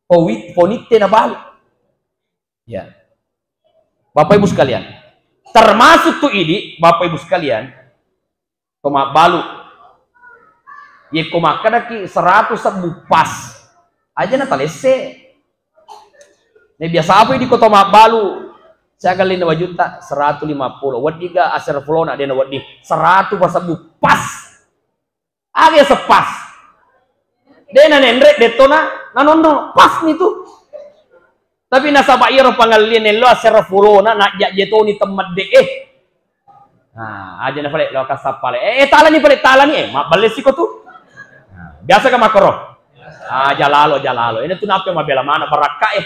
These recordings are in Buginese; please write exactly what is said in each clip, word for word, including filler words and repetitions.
Powi-, ponitte nabalu. Ya. Bapak Ibu sekalian, termasuk tu idi, Bapak Ibu sekalian, to mabbalu. Yekko makkedaki seratu sebbu pas, aja natalesse. Ne biasa apa idi ko to mabbalu? Siaga lina wajutta? Seratu lima puluh. Weddiga asera fulona? Dena wedding. Seratu pasebbu pas. Aga sepas. De nanenre, detto na, nanonno, pas ni tu. Tapi nasaba iyaro pangelli nello asera fulona, najja jetoni temmedde e. Nah, aja na pale lo kasappale. Eh, eh, talani pale, talani, eh, mabballe siko tu. Nah, biasa ka makoro. Ah, jalalo, jalalo. Ini tu nape mabela mana barakka e.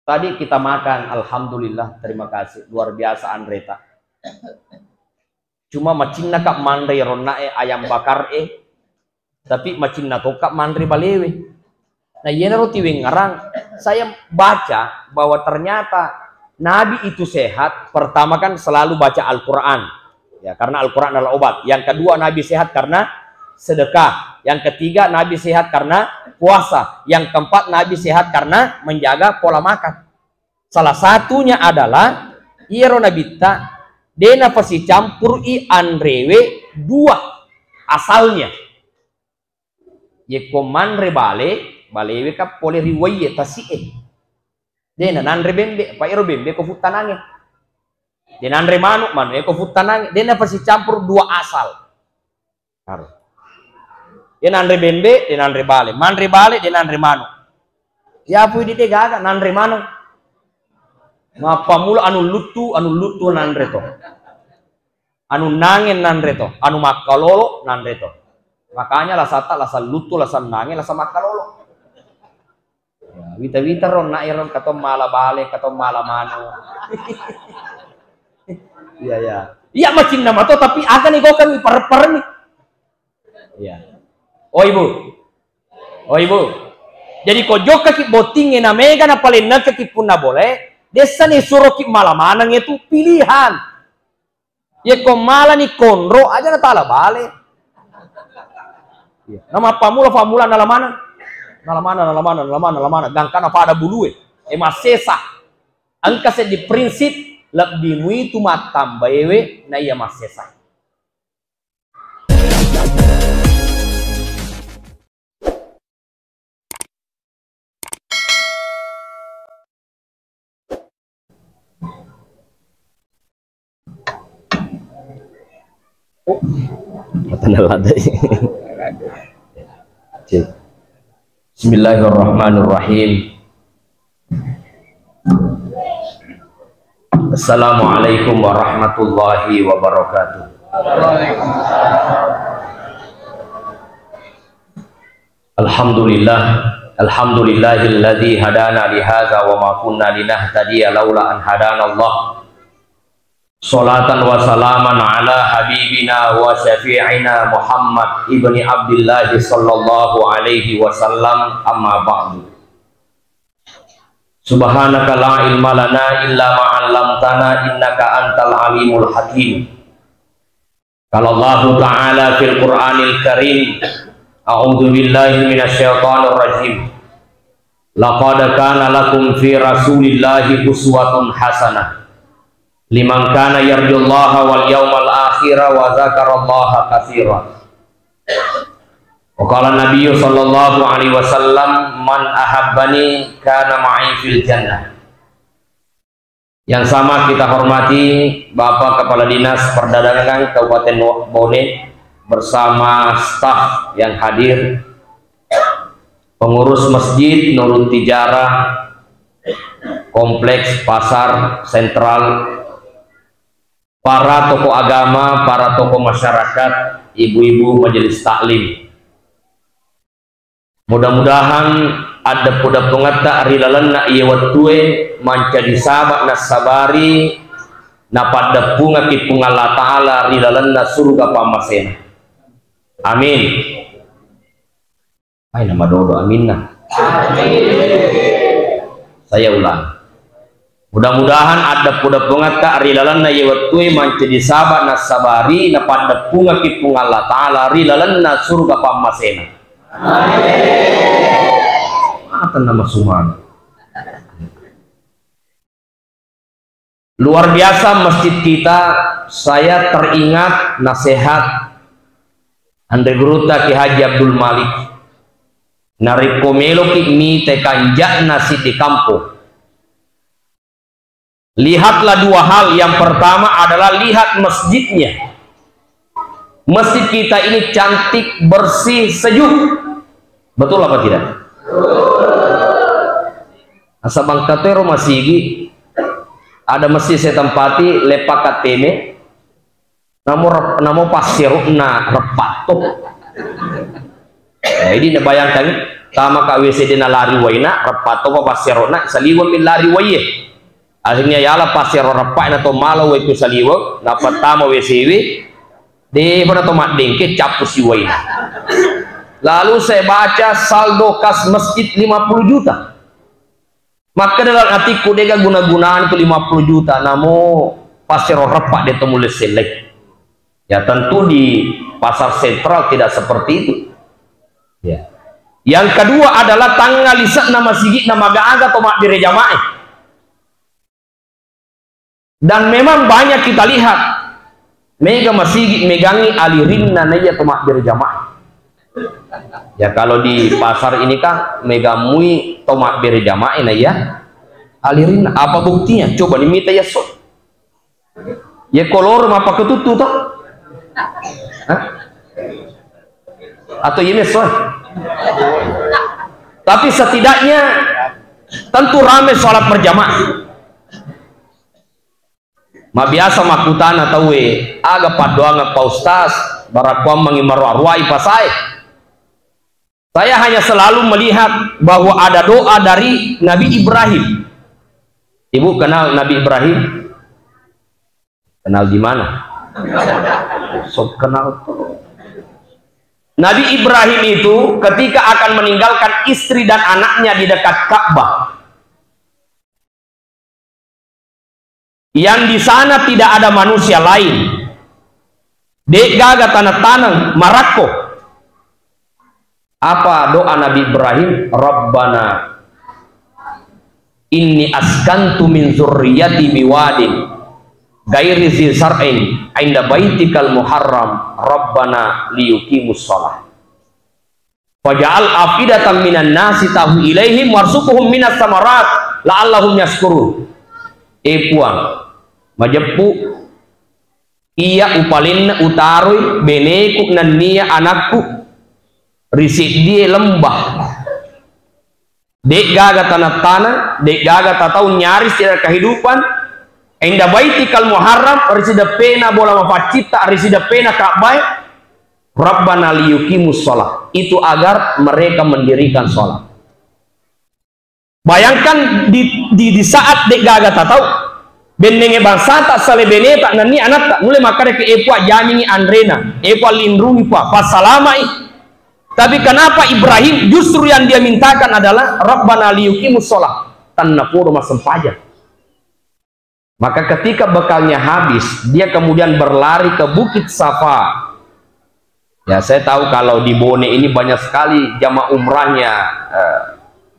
Tadi kita makan, alhamdulillah, terima kasih, luar biasa anreta. Cuma macinna ka manre ronnae ayam bakar e, tapi macinna toka manre balewe. Nah, iyanaro tiwengngerang, saya baca bahwa ternyata Nabi itu sehat, pertama kan selalu baca Al-Quran. Ya, karena Al-Quran adalah obat. Yang kedua, Nabi sehat karena sedekah. Yang ketiga, Nabi sehat karena puasa. Yang keempat, Nabi sehat karena menjaga pola makan. Salah satunya adalah iyaro Nabitta de napasicampur'i anrewe dua asalnya. Yekko manre bale, balewe ka pole ri uwaiye, tasi'e. De nanre bembe, pa ero bembe ko futtanange. De nanre manu, manu e ko futtanange. De napasicampur dua asal. Aro. De nanre bembe, de nanre bale. Manre bale, de nanre manu. Ya pui di de gaga, nanre manu. Mappamula anu luttu, anu luttu nanre to. Anu nange nanre to, anu makkalolo nanre to. Makanya lasata lasa luttu, lasa nange, lasa makkalolo. Ya, wita-wita ro na ero katong mala bale, katong mala manu. Iya, ya. Iya macinna mato, tapi aga ni gokami pareppareni. Iya. Oh, Ibu. Oh, Ibu. Jadi ko jokkaki bottingnge na mega na palennekaki punna bole, dessa ni suroki mala maneng itu pilihan. Yekko malani konro, aja natala bale. Iya. Namappamula-famula nala maneng. Nala maneng, nala maneng, nala maneng, nala maneng. Gangkana pada bulue. E massesa. Engka seddi prinsip, lebbi muitu mattambaewe naiya massesa. Mata naladai. Cek. Bismillahirrahmanirrahim. Assalamualaikum warahmatullahi wabarakatuh. Alhamdulillah. Alhamdulillahilladzi hadana lihadza wa ma kunna linahtadiya laula an hadanallah. Salatan wa salaman ala habibina wa syafi'ina Muhammad ibni Abdillah sallallahu alaihi wasallam, amma ba'du. Subhanaka la ilma lana illa ma 'allamtana innaka antal alimul hakim. Qala Allahu ta'ala fil Qur'anil Karim, a'udzu billahi minasy syaithanir rajim. Laqad kana lakum fi Rasulillahi uswatun hasanah liman kana yarjullaha wal yaumal akhira wa dzakarallaha katsira. Wa qala Nabiyyu sallallahu alaihi wasallam, "Man ahabbani kana ma'i fil jannah." Yang sama kita hormati Bapak Kepala Dinas Perdagangan Kabupaten Bone bersama staf yang hadir, pengurus Masjid Nurut Tijarah, Kompleks Pasar Sentral, para tokoh agama, para tokoh masyarakat, ibu-ibu majelis taklim. Mudah-mudahan addeppu-deppungetta ri lalenna iye wettue mancaji saba' nassabari napaddeppungekki Puang Allah Ta'ala ri lalenna suruga pammasena. Amin. Ai, namadodo aminna. Saya ulang. Mudah-mudahan addeppu-deppungetta ri lalenna iye wettue mancaji saba' nassabari napaddeppungekki Puang Allah Ta'ala ri lalenna suruga pammasena. Amin. Nama sumana. Luar biasa masjid kita, saya teringat nasihat Andre Guruta Ki Haji Abdul Malik. Narekko meloki mite kanja'na siddi kampong, lihatlah dua hal. Yang pertama adalah lihat masjidnya. Masjid kita ini cantik, bersih, sejuk. Betul apa tidak? Nasaba engka to ero masigi, ada masjid saya tempati, Leppa Katteme, namo rep-, namo passero'na reppatto. Nah, jadi nabayangkan, tama ka W C de nalari waina, reppatto pa passero'na, saliweng mi lari waie. Akhirnya yala passero reppa na to mala wai ku saliweng, nappa tama W C we, de pada to maddengke cappu si waina. Lalu saya baca saldo kas masjid lima puluh juta. Maka dalam hatiku, dega guna-gunaan itu lima puluh juta, namo passero reppa de to mulle sellai. Ya, tentu di pasar sentral tidak seperti itu. Ya. Yang kedua adalah tangngalise'na masigi'na maga-aga to mabbere jamaah. Dan memang banyak kita lihat, mega masigi megangngi alirinna naiya to mabbere jamaah. Ya, kalau di pasar ini kan megammui to mabbere jamaah naiya alirinna. Apa buktinya? Coba dimita ya so. Ye kolor mappaketuttu to? Hah? Atau ye messo? Tapi setidaknya tentu rame sholat berjamaah. Mabiasa makkutana tauwe, aga paddoangeng Pak Ustaz, barakkuammengi maroa-roai pasae. Saya hanya selalu melihat bahwa ada doa dari Nabi Ibrahim. Ibu kenal Nabi Ibrahim? Kenal di mana? Sok kenal tuh. Nabi Ibrahim itu ketika akan meninggalkan istri dan anaknya di dekat Ka'bah, yang di sana tidak ada manusia lain, de'gaga taneng-taneng marakko. Apa doa Nabi Ibrahim? Rabbana inni askantu min zurriyati biwadin gairi zi sar'in inda baitikal muharram rabbana liyuqimus shalah. Faja'al afidatan minan nasi tahu ilaihim warsukuhum minas samarat la'allahum yaskurun. Eh Puang, majeppu iya upalenna utaroi beneku nennia anakku ri seddie lembah. De'gaga taneng-taneng, de'gaga tatau nyaris tidak kehidupan. Inda baitikal muharram, ri sideppena bola mapaccitta, ri sideppena Ka'bae. Rabbana liyuqimus shalah. Itu agar mereka mendirikan sholat. Bayangkan di, di, di saat de'gaga tatau, bennenge bangsata, sale beneta, nenni anatta, nulle makkadaki, eh Puang, jamingi anrena, eh Puang, linrungi Puang, passalamai. Tapi kenapa Ibrahim justru yang dia mintakan adalah Rabbana liyuqimus shalah, tennapodo massempajang. Maka ketika bekalnya habis, dia kemudian berlari ke Bukit Safa. Ya, saya tahu kalau di Bone ini banyak sekali jamaah umrahnya, eh,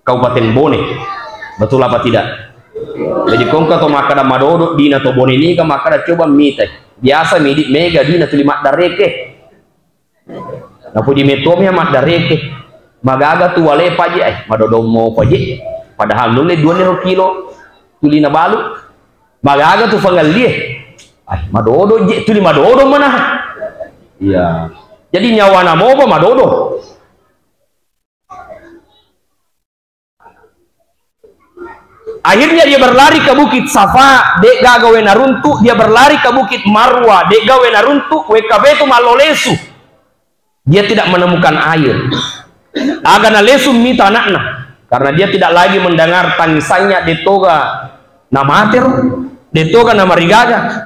Kabupaten Bone. Betul apa tidak? Jadi, kongka to makkada madodo dina to Bone ni, ka makkada coba mita. Biasa midi mega dina tuli maddareke. Napuji mettomi maddareke. Magaga tu wale paje, eh, madodommo paje. Padahal nulle dua niro kilo tuli nabalu. Magaga tu fangallie. Eh, madodo je, tuli madodo mana. Iya. Jadi nyawana mopa madodo. Akhirnya dia berlari ke Bukit Safa, de'gaga we naruntu, dia berlari ke Bukit Marwa, de'gaga we naruntu, wekka betu mallo lesu. Dia tidak menemukan air. Aga nalesu mita anakna, karena dia tidak lagi mendengar tangisannya, detoga namatero, detoga namarigaga.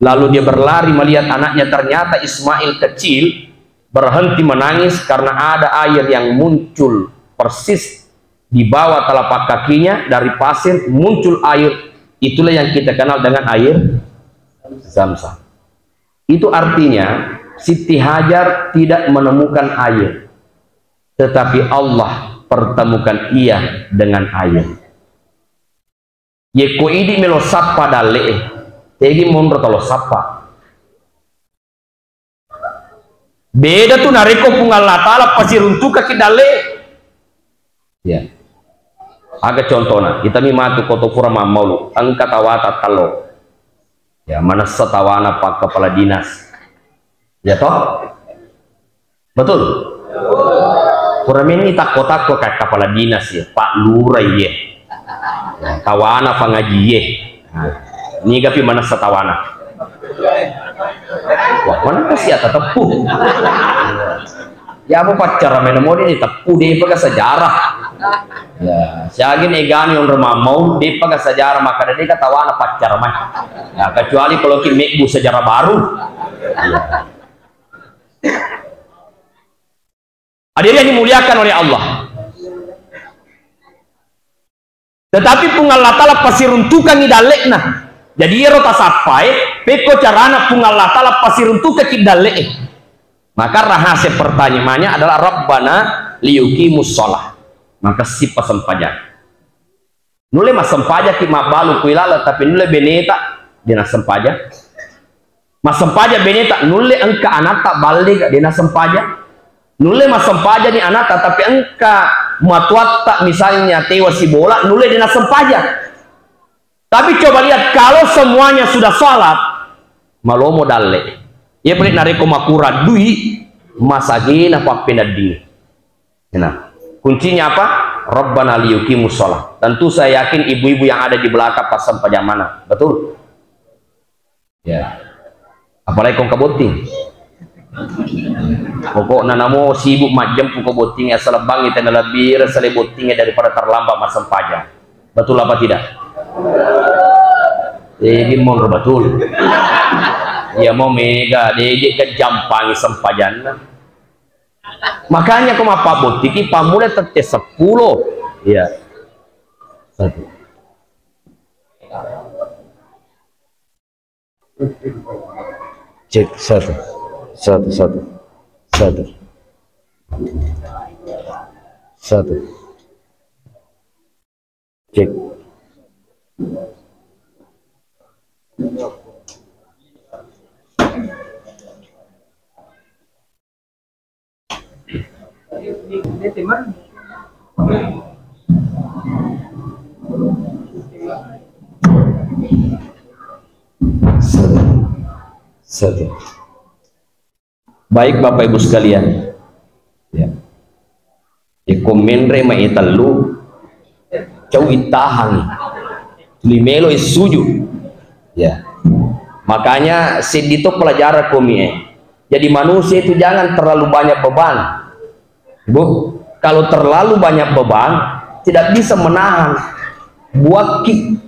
Lalu dia berlari melihat anaknya, ternyata Ismail kecil berhenti menangis karena ada air yang muncul persis di bawah telapak kakinya dari pasir, muncul air, itulah yang kita kenal dengan air Zam-Zam. Itu artinya Siti Hajar tidak menemukan air. Tetapi Allah pertemukan ia dengan air. Yekko idi melo sappa dalle'e, tegi monro talo sappa. Beda tu narekko Puang Allah Ta'ala pasiruntukaki dalle'e. Ya. Aga contona, kita mi matu koto pura mammaulu, engka tawata tallo. Ya, manessa tawana pak kepala dinas. Ya toh? Betul? Pura menni takko-takko ka kepala dinas ya, Pak Lurah ya. Tawana pangaji ya. Nah, niga pi manessa tawana. Wah, mana pasti ata teppu. Ya, apa pacara main mode ni teppu deh, pakai sejarah. Ya, siagi negani onro mamau, deh, pakai sejarah, maka deh kata wana pacara mai. Ya, kecuali kalau ki mebbu sejarah baru. Ya. Hadirin yang dimuliakan oleh Allah. Tetapi Puang Allah Ta'ala pasiruntukangi dalle'na. Jadi iyaro tasappae, pekko carana Puang Allah Ta'ala pasiruntukaki dalle'e. Maka rahasia pertanyanya adalah Rabbana liyuqimus shalah. Maka sipa sempajang. Nulle massempajaki mabbalu kui laleng, tapi nulle beneta de nassempajang. Massempajang beneta, nulle engka anatta ballega de nassempajang. Nulle massempajani anatta, tapi engka matuatta misalnya tewa sibola, nulle de nassempajang. Tapi coba lihat, kalau semuanya sudah sholat, malomo dalle. Iya pale narekko makurang dui, masagena pappeneddingi. Nah, kuncinya apa? Rabbana liyuqimus shalah. Tentu saya yakin ibu-ibu yang ada di belakang passempajang maneng. Betul? Ya. Apalagi kong kabotting. Pokokna namo sibuk majjempu ko botting, asal bangngi tena lebbi resale botting daripada terlambat massempajang. Betul apa tidak? Eh, monro betul. Ya mau mega, dege kejampangi sempajanna. Makanya ko mappabottiki pammula tette seppulo. Iya. Satu. Cek, satu. Satu, satu. Satu. Satu. Cek. Satu. Satu. Baik, Bapak Ibu sekalian. Ya. Iko menre mai tellu, cau ittahang. Tuli melo sujud. Ya. Makanya seddi to pelajaran komi e. Jadi manusia itu jangan terlalu banyak beban. Bu, kalau terlalu banyak beban, tidak bisa menahan. Buakki.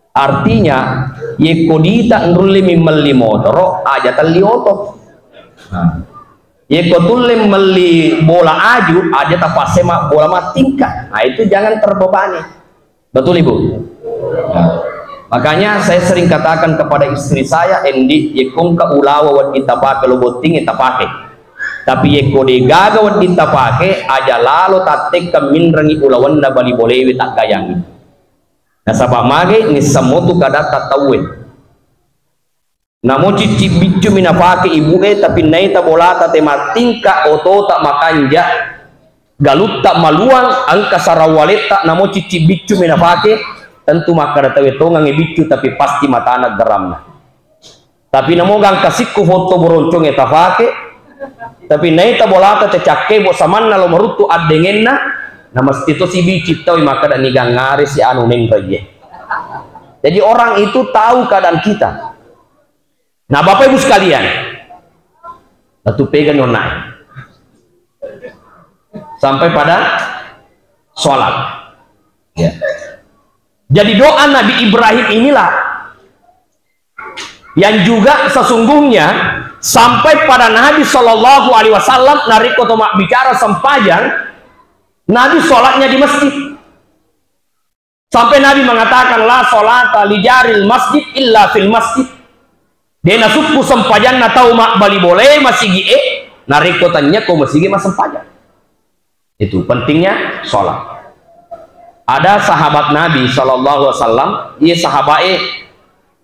Artinya, yekko dita nrulle mi melli motoro, aja telli oto. Nah, yekko tulle melli bola aju, aja tapasse ma-, bola mattingka. Nah, itu jangan terbebani. Betul, Ibu? Nah, makanya saya sering katakan kepada istri saya, "Endi, yekko engka ulawa wedding tapake lo botting, tapake. Tapi yekko degaga wedding tapake, aja lalo tattekka minrengi ulawenna bali bolewe taggayangi." Nasaba mage nisseng motu kadatta tauwe. Namo cicci biccu mi nafake ibu e, tapi naita bolata te mattingka, otota makanja, galutta maluang, engka sarawaletta, namo cicci biccu mi nafake, tentu makkada tauwe tongang e biccu, tapi pasti matana geramna. Tapi namo gangka sikku foto boroncongnge tafake, tapi naita bolata te cakkebo samanna lo maruttu addengenna, na mesti to sibicci tau makkada ni gangngare si anu nenreye. Jadi orang itu tahu keadaan kita. Nah, Bapak Ibu sekalian, batu pegang nonai sampai pada sholat. Ya. Jadi doa Nabi Ibrahim inilah yang juga sesungguhnya sampai pada Nabi Shallallahu Alaihi Wasallam, narekko to mabbicara sempajang, Nabi sholatnya di masjid. Sampai Nabi mengatakan, "La sholata li jaril masjid illa fil masjid." De nasukku sempajanna tau mabbali bolae masigi e, narekko tania ko masigi massempajang. Itu pentingnya sholat. Ada sahabat Nabi sallallahu alaihi wasallam, iye sahabae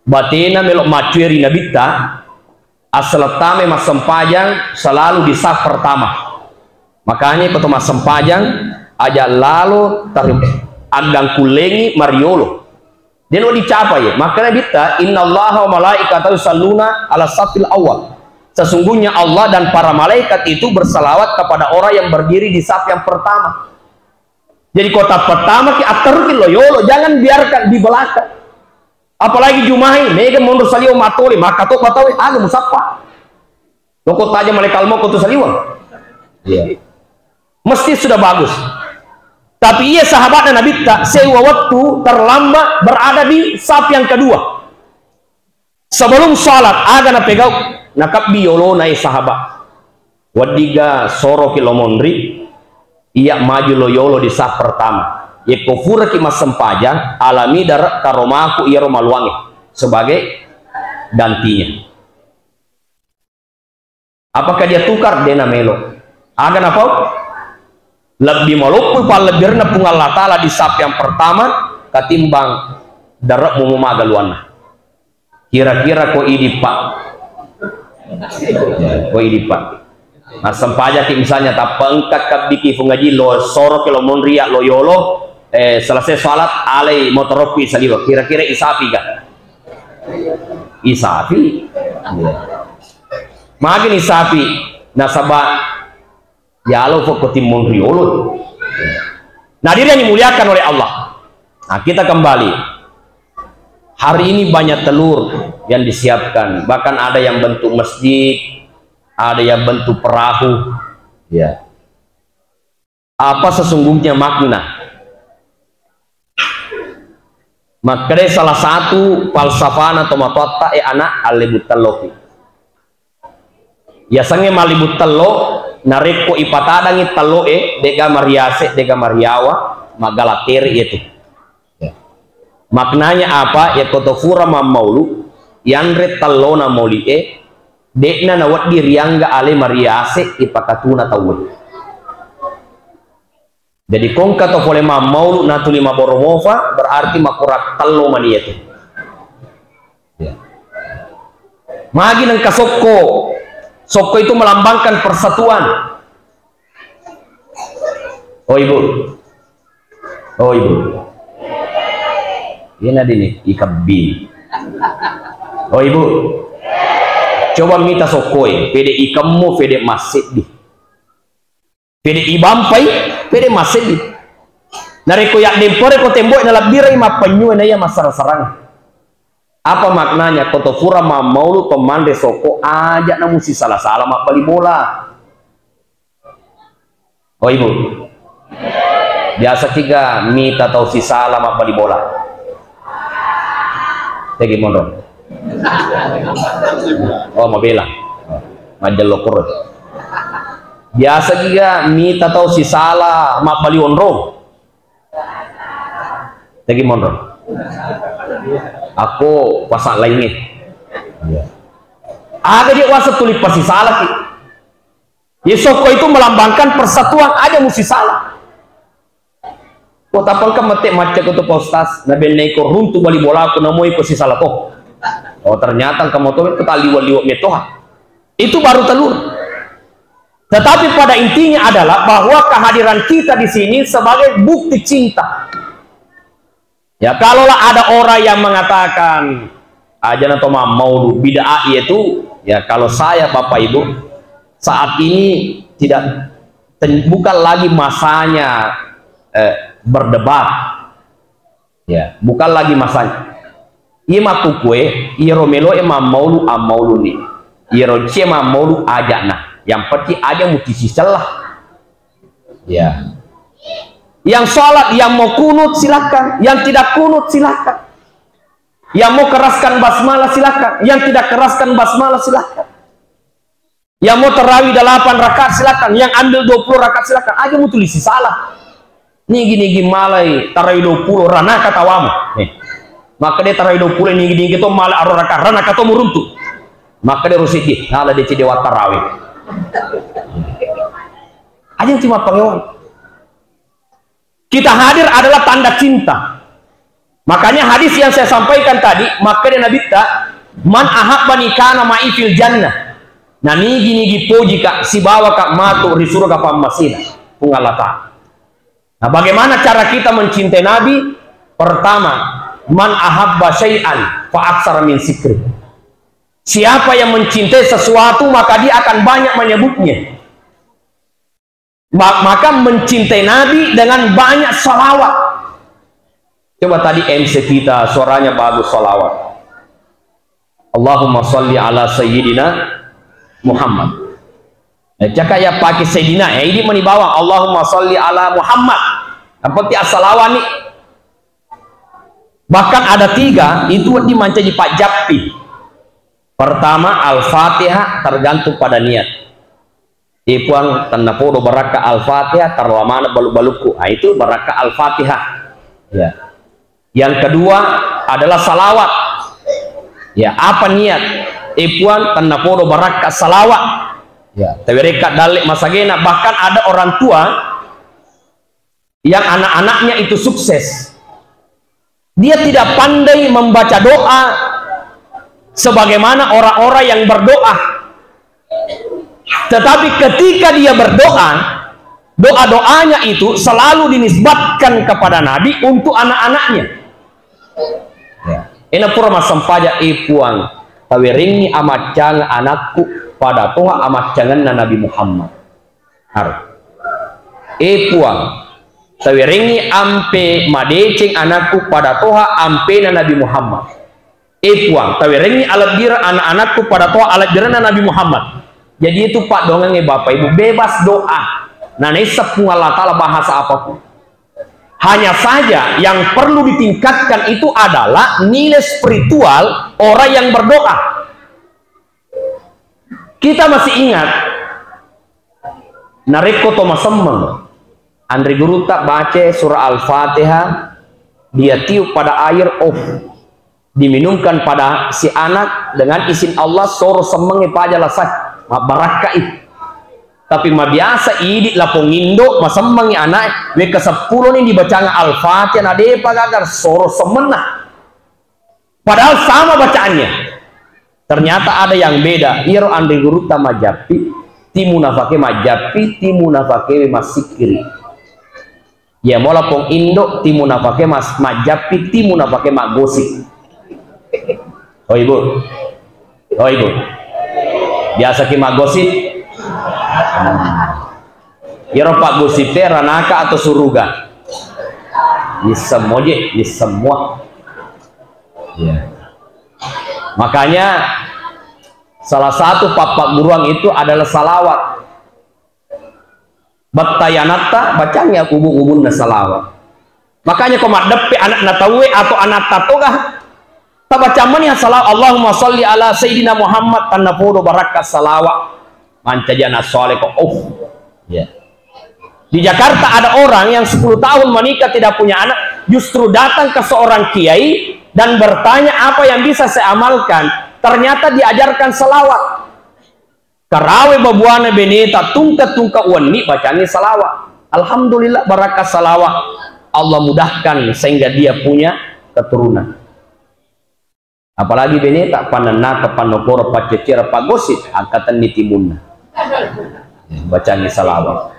batena melo maccue ri Nabitta, asselettame massempajang selalu di saf pertama. Makanya iko to massempajang aja lalo tar-, aggangkullengi mariolo. Dia lo dicapai. Makanya Nabitta, "Innallaha wa malaikatahu yusalluna ala safil awal." Sesungguhnya Allah dan para malaikat itu bersalawat kepada orang yang berdiri di saf yang pertama. Jadi kota pertama ki attaruki lo yolo, jangan biarkan di belakang. Apalagi Jumai, mega monro saliwa matole, maka to batawe, aga musappa. Loko taja malaikat maut ko tu saliwa. Iya. Mesti sudah bagus. Tapi iya sahabatnya Nabitta, sewa waktu terlambat berada di saf yang kedua. Sebelum salat, aga napegau, nakabbi yolona e sahabat. Weddiga soroki lo monri, iya maju lo yolo di saf pertama. Yekko furaki massempajang, alami dare karomaku iyaro maluange sebagai gantinya. Apakah dia tukar? De namelo. Aga napau? Lebbi maloppo pallebbirenna Puang Allah Ta'ala di saf yang pertama katimbang dare'mu mumaga luanna. Kira-kira ko idi, Pak? Ya, ko idi, Pak? Massempajaki misalnya tappa engka kabbiki Puang Haji lo soroki lo monria lo yolo, eh, selesai salat alai motorokku isaliwa. Kira-kira isapi ga? Isapi. Ya. Magini sapi nasaba yalo fokko timmong riolo. Nah, diri yang dimuliakan oleh Allah. Nah, kita kembali. Hari ini banyak telur yang disiapkan, bahkan ada yang bentuk masjid, ada yang bentuk perahu. Ya. Apa sesungguhnya makna? Makkeda salah satu falsafana tomatoatta e, anak, allebuttelloki. Yasengnge mallebuttello, narekko ipatadangi tello e, dega mariase, dega mariawa, maggala tere yetu. Ya. Maknanya apa? Yakko to fura mammaulu, yanre tellona moli e, de'na nawedding riangga ale mariase ipakatuna tauwe. Jadi kongka to pole mammaulu natuli maboro mofa, berarti makurang tello mani yetu. Ya. Magi nengka sokko. Sokko itu melambangkan persatuan. Oh, Ibu. Oh, Ibu. Ina dini ikebbi. Oh, Ibu. Coba mita sokkoe, pede ikemmu, pede masseddi. Pede ibampai, pede masseddi. Narekko yaddempore ko temboe nalabbirai mappenyue naiya massarang-sarang. Apa maknanya? Ko to fura mammaulu to manre sokko, aja namu sisala-sala mabbali bola. Oh, Ibu. Biasa kiga mita tau sisala mabbali bola? Tegi monro. Oh, mabela. Majello koro. Biasa kiga mita tau sisala mabbali onrong? Tegi monro. Aku pasang lainnya. Aga dia wasa tuli pasisalaki. Ye sokko itu melambangkan persatuan, aja musi salah. Ko tappa engka mette macca ko tu Pak Ustaz, nabennai ko runtu bali bolaku namoi ko sisala to. Oh, ternyata engka moto itu taliwa-liwa metoha. Itu baru telur. Tetapi pada intinya adalah bahwa kehadiran kita di sini sebagai bukti cinta. Ya, kalaulah ada orang yang mengatakan, "Aja na to mammaulu, bid'ah itu," ya, kalau saya, Bapak Ibu, saat ini tidak, ten-, bukan lagi masanya, eh, berdebat. Ya, bukan lagi masanya. Iya makkukue, iyaro meloe mammaulu, ammauluni. Iyaro cie mammaulu, aja'na. Yang penting aja muti sisella. Ya. Yang sholat, yang mau kunut, silahkan. Yang tidak kunut, silahkan. Yang mau keraskan basmalah, silahkan. Yang tidak keraskan basmalah, silahkan. Yang mau tarawih delapan rakaat, silahkan. Yang ambil dua puluh rakaat, silahkan. Aja mau tulis salah. Nigi-nigi malai tarawih dua puluh, ranaka tawamu. Nih. Maka dia tarawih dua puluh, nigi-nigi to malai aro rakaat, ranaka to muruntu. Maka dia rusiki, nala dia cedewata tarawih. Aja cuma pangewang. Kita hadir adalah tanda cinta. Makanya hadis yang saya sampaikan tadi, makkeda Nabitta, "Man ahabbani kana ma'i fil jannah." Nanigi-nigi pojika, sibawaka matu ri surga pammasena Puang Allah Ta'ala. Nah, bagaimana cara kita mencintai Nabi? Pertama, "Man ahabba syai'an fa aksara min zikri." Siapa yang mencintai sesuatu, maka dia akan banyak menyebutnya. Ma-, maka mencintai Nabi dengan banyak salawat. Coba tadi M C kita, suaranya bagus, salawat. Allahumma salli ala sayyidina Muhammad. Eh, caka ya pakai sayyidina, eh, ini meni bawang. Allahumma salli ala Muhammad. Yang penting as-salawat ni. Bahkan ada tiga, itu wedding mancaji pajjappi. Pertama, Al-Fatihah, tergantung pada niat. Eh, Puang, tennapodo barakka Al-Fatihah, tarwa maneng balu-balukku. Ah, itu barakka Al-Fatihah. Ya. Yang kedua adalah salawat. Ya, apa niat? Eh, Puang, tennapodo barakka salawat. Ya, tawerekka dalle masagena. Bahkan ada orang tua yang anak-anaknya itu sukses. Dia tidak pandai membaca doa sebagaimana orang-orang yang berdoa. Tetapi ketika dia berdoa, doa-doanya itu selalu dinisbatkan kepada Nabi untuk anak-anaknya. Ya. Ena pura massempajang, "Eh, Puang, tawerengngi amaccang anakku pada toha amaccangenna Nabi Muhammad." Har. "Eh, Puang, tawerengngi ampe madeceng anakku pada toha ampena Nabi Muhammad." "Eh, Puang, tawerengngi alebbireng anak-anakku pada toha alebbirenna Nabi Muhammad." Jadi itu paddoangengnge Bapak Ibu, bebas doa. Nah, naisseng Puang Allah Ta'ala bahasa apapun. Hanya saja yang perlu ditingkatkan itu adalah nilai spiritual orang yang berdoa. Kita masih ingat, narekko to masemmeng, anre gurutta baca surah Al-Fatihah, dia tiup pada air, oh, diminumkan pada si anak, dengan izin Allah, soro semmengnge paja lasai, mabbarakkai. Tapi mabiasa idi lapong indo masemmengngi anak, wekka seppulo ni dibacang Al-Fatihah, na depa gaga soro semmenna. Padahal sama bacaannya. Ternyata ada yang beda. Iyaro anre gurutta majjappi, timu nafake majjappi, timu nafake massikkiri. Iya mola pong indo, timu nafake mas-, majjappi, timu nafake maggosip. Oh, Ibu. Oh, Ibu. Biasa ki maggosip? Hmm. Iyaro paggositte ranaka atau suruga? Nisseng moje, nisseng mua. Iya. Makanya salah satu pappagguruang itu adalah salawat. Bettai anatta, bacangngi abbubung-bubunna salawat. Makanya ko maddeppe anakna tauwe atau anatta toga, tabacang mani salawat, "Allahumma salli ala Sayyidina Muhammad," tannapodo barakka salawat. Mancaji anak soleh ko. Oh. Ya. Di Jakarta ada orang yang sepuluh tahun menikah tidak punya anak, justru datang ke seorang kiai dan bertanya apa yang bisa saya amalkan. Ternyata diajarkan salawat. Karawe babuana beneta tungka-tungka wenni bacangi salawat. Alhamdulillah, barakka salawat. Allah mudahkan sehingga dia punya keturunan. Apalagi beneta, panennaka, pannokoro, paccecera, paggosip, angkatenni timunna. Bacangi salawat.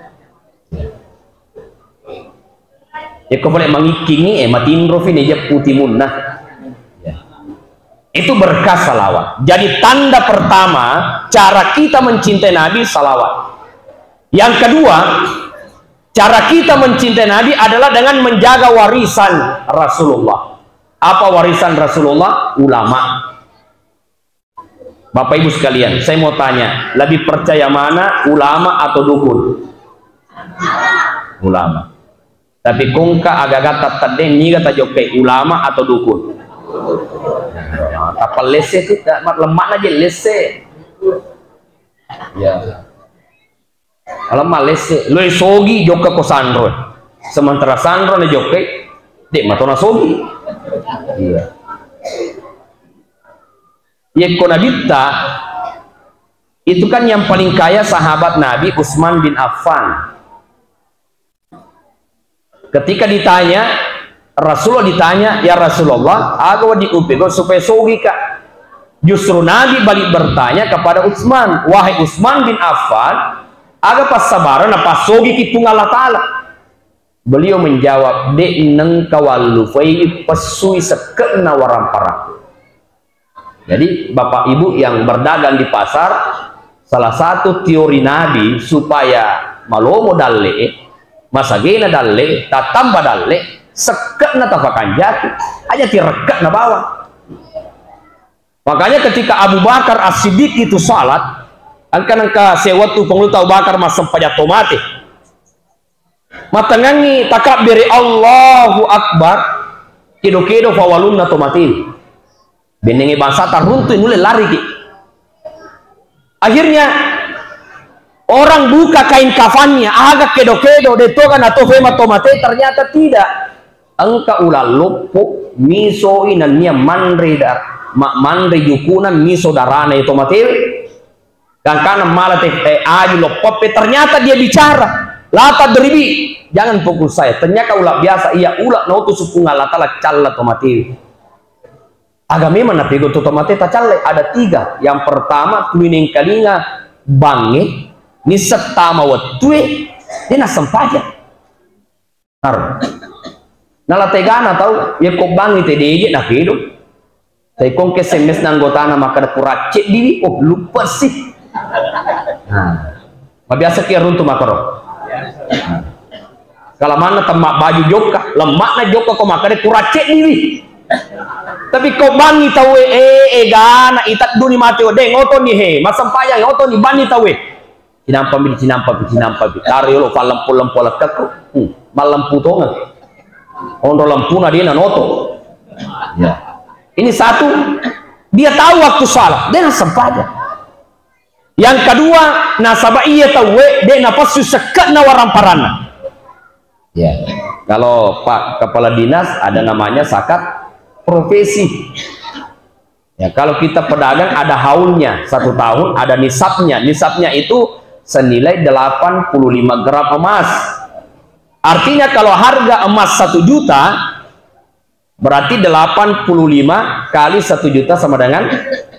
Yekko pole mangikkingi, eh, matinrofi ni jeppu timunna. Ya. Itu berkah salawat. Jadi tanda pertama cara kita mencintai Nabi, salawat. Yang kedua, cara kita mencintai Nabi adalah dengan menjaga warisan Rasulullah. Apa warisan Rasulullah? Ulama. Bapak Ibu sekalian, saya mau tanya, lebih percaya mana, ulama atau dukun? Ulama. Tapi kongka agaga tattedde, niga tajokkai, ulama atau dukun? Nah, tappa lesse tu, lemmakna je lesse. Ya. Alamma lesse, lo sogi jokka ko sanro. Sementara sanro na jokkai, dek matona sogi. Iya. Yekko Nabitta, itu kan yang paling kaya sahabat Nabi, Utsman bin Affan. Ketika ditanya, Rasulullah ditanya, "Ya Rasulullah, aga wedding upegau supaya sogika?" Justru Nabi balik bertanya kepada Utsman, "Wahai Utsman bin Affan, aga passabareng napassogiki Puang Allah Ta'ala?" Beliau menjawab, "Dek nengka wallufai pessui sekke'na waramparakku." Jadi, Bapak Ibu yang berdagang di pasar, salah satu teori Nabi supaya malomo dalle, masagena dalle, tatamba dalle, sekke'na tafakanjaki, aja tirekke'na bawang. Makanya ketika Abu Bakar As-Siddiq itu salat, engka nengka sewettu pengulu Abu Bakar massempajang to mate. Matengngangngi takabbere, Allahu Akbar, kedo-kedo fawalunna to mate. Bennengnge bangsa taruntu nulle lariki. Akhirnya orang buka kain kafannya, aga kedo-kedo, de toga na to fema to mate, ternyata tidak. Engka ulang loppo, misoi nennia manre dar-, ma-, manre jukuna miso darana to matewe. Gangkanna mala te, eh, aju loppoppe, ternyata dia bicara. La tadribi, jangan pukul saya. Ternyata ulah biasa, iya ulah nautus Puang Allah Ta'ala calla to mate. Aga memang napegau to mate tacallai? Ada tiga. Yang pertama, tuli nengkalinga bangnge, nisseng tama wettue, de nassempajang. Har. Nala tegana tau, yekko bangngi te deje nakedo. Te kongke S M S na anggotana makkeda, "Kuracceddiwi, oh, lupa sih." Nah, mabiasa ki aruntu makkaro. Nah. Kalamanna temma baju jokka, lemmakna jokka ko makkeda, "Kuracceddiwi." Tapi ko bangngi tauwe, eh, egana itadduni mate, deng otoni he, massempajang otoni banni tauwe. Cinampa mi, cinampa mi, cinampa mi. Taro yolo fallempu-lempu lekkekku. Hmm, mallempu tongeng. Onro lempuna de nanoto. Ya. Ini satu, dia tahu waktu salat, de nassempajang. Yang kedua, nasaba iya tauwe de napessu sekke'na waramparanna. Ya. Kalau Pak Kepala Dinas ada namanya zakat profesi. Ya, kalau kita pedagang ada haulnya, satu tahun ada nisabnya. Nisabnya itu senilai delapan puluh lima gram emas. Artinya kalau harga emas satu juta, berarti delapan puluh lima kali satu juta sama dengan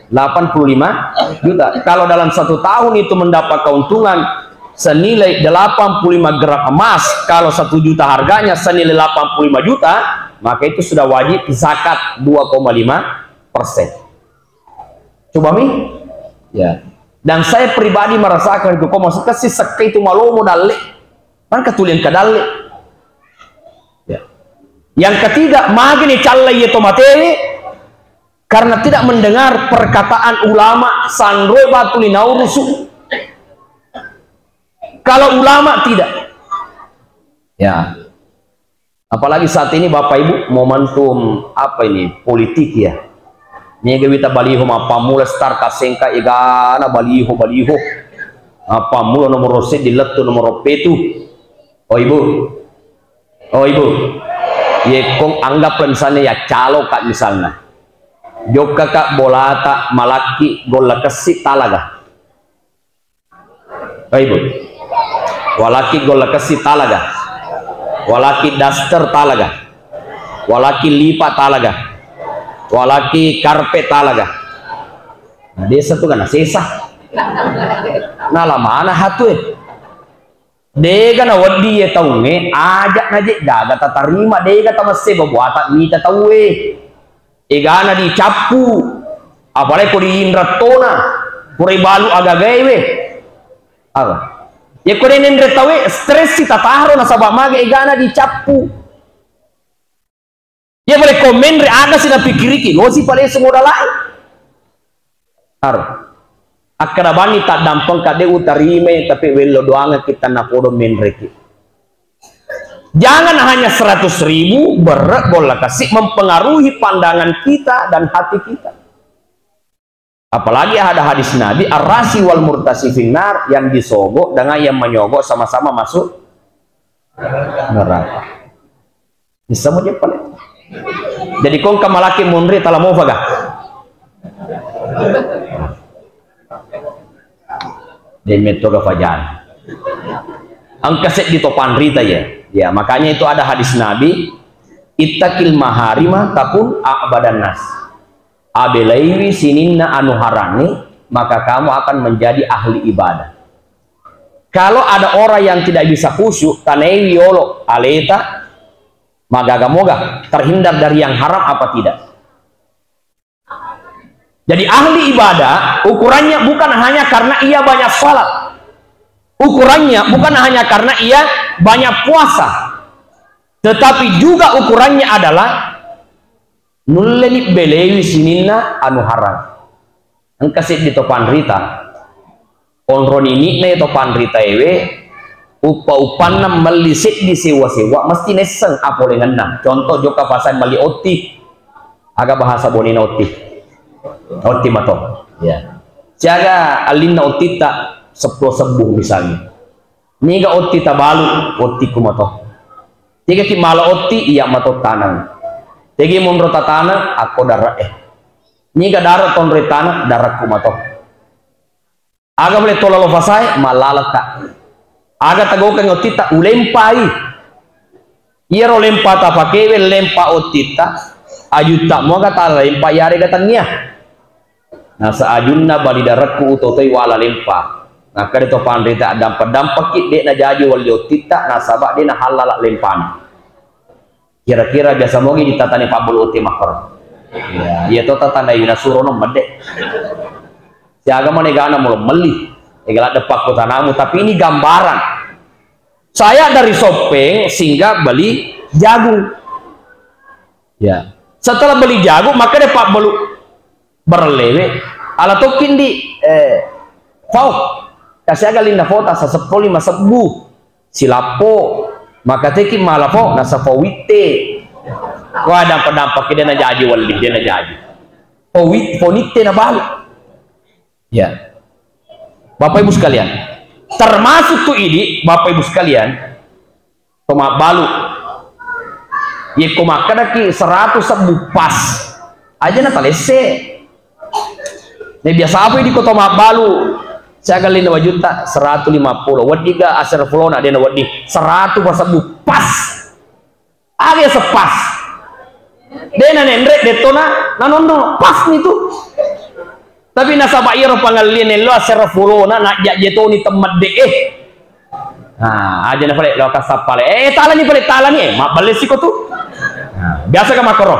delapan puluh lima juta. Kalau dalam satu tahun itu mendapat keuntungan senilai delapan puluh lima gram emas, kalau satu juta harganya senilai delapan puluh lima juta, maka itu sudah wajib zakat dua koma lima persen. Coba mi? Ya. Dan saya pribadi merasakan itu, ko maksudnya si sekke itu malomo dalle. Maka tulian ke dalle. Ya. Yang ketiga, magini calla iya to matewe karena tidak mendengar perkataan ulama, sanroe batu linaurusu. Kalau ulama tidak. Ya. Apalagi saat ini, Bapak Ibu, momentum apa ini? Politik, ya. Mega wita baliho mappammula star kasengka egana baliho, baliho. Mappammula nomor seddi lettu nomor pitu. Oh, Ibu. Oh, Ibu. Yekkong anggaplah misalnya ya calo, Kak, misalnya. Jokka, Kak, bolata malakki golla kessi talaga. Ibu. Walaki golla kessi talaga. Walaki daster talaga. Walaki lipa talaga. Walaki karpe talaga. Nah, desa tu kana sesa. Nala mana hatu e. Dega na wedding ye taunge, aja na je gaga tatarima, dega tamesse babuata mita tauwe. Egana dicappu, apalagi ko diinreng tona, pura balu agagaewe. Apa? Yekko de nenre tauwe, stres si tataro nasaba mage egana dicappu. Ye pale ko menre aga si napikkiriki, losi pale semodalae. Aro. Akkeda bani taddampeng kade utarimai, tapi wello doangekki tanna podo menreki. Jangan hanya seratus ribu, berre, golla kasi mempengaruhi pandangan kita dan hati kita. Apalagi ada hadis Nabi, "Ar-rasi wal murtasi finnar," yang disogok dengan yang menyogok sama-sama masuk neraka. Bisa mo je pale. Jadi kongka malaki munri tala mofaga. Demetto ga fajar. Engka seddi to panrita ya. Ya, makanya itu ada hadis Nabi, "Ittaqil maharima takun a'badan nas." Abelaiwi sininna anu harangi, maka kamu akan menjadi ahli ibadah. Kalau ada orang yang tidak bisa khusyuk, tanaiwi yolo aleta, magaga moga terhindar dari yang haram apa tidak? Jadi ahli ibadah ukurannya bukan hanya karena ia banyak salat. Ukurannya bukan hanya karena ia banyak puasa. Tetapi juga ukurannya adalah nulleni belewi sininna anu haram. Engka seddi to panrita. Onroni ni'na to panrita ewe, uppa-uppanna melli seddi sewa-sewa, mesti nesseng apolengenna. Contoh, jokka pasai melli otti. Aga bahasa bonena otti? Otti mato. Ya. Siaga allinna ottitta, seppulo sebbu misalnya. Niga otti tabalu, ottiku mato. Tiga ki mala otti, iya mato taneng. Tegi monro tataneng, akko dare'e. Niga dare tonroi taneng, darekku mato. Aga pale tola lo fasae, mallalekka. Aga tagokeng ottitta, ulempai. Iyaro lempa tapakewe, lempa ottitta, ajutta muaga tala lempa yarega tennia. Nasa ajunna bali darekku utotoi wala lempa. Nakkeda to panrita, dampeng-dampekki, de' najaji walli ottitta, nasaba de' nahallala lempana. Kira-kira biasa mogi ditatani pabbulu otti makkoro. Iya, iya to tatanai nasuro no medde. Siaga manegana mulo melli. Ega ladde pakkutanamu, tapi ini gambaran. Saya dari Soppeng singgah beli jagung. Ya. Setelah beli jagung, maka dia pabbulu barellewe. Ala tokki ndi, eh, fau. Kasi aga linna fota saseppo lima sebbu. Silappo. Maka teki mala fau, nasa fau witte. Wah, dampa-dampa ki de' najaji walli, de' najaji. Fau wit-, fau nitte nabalu. Ya. Bapak Ibu sekalian, termasuk tu idi, Bapak Ibu sekalian, to mabbalu. Yekko makkedaki seratu sebbu pas, aja na talesse. Ne biasa apa idi ko to mabbalu? Siaga lina wajutta seratu lima puluh. Weddiga aser fulona, dena weddi, seratu pasebbu pas. Aga sepas. De' nanenre, de' tona nanonno. Pas ni tu. Tapi nasaba iyaro pangelli nello asera fulona, najja jetoni temmedde e. Nah, aja na pale lo kasappale. Eh, talani pale, talani, eh, mabballe siko tu. Nah, biasa ka makoro.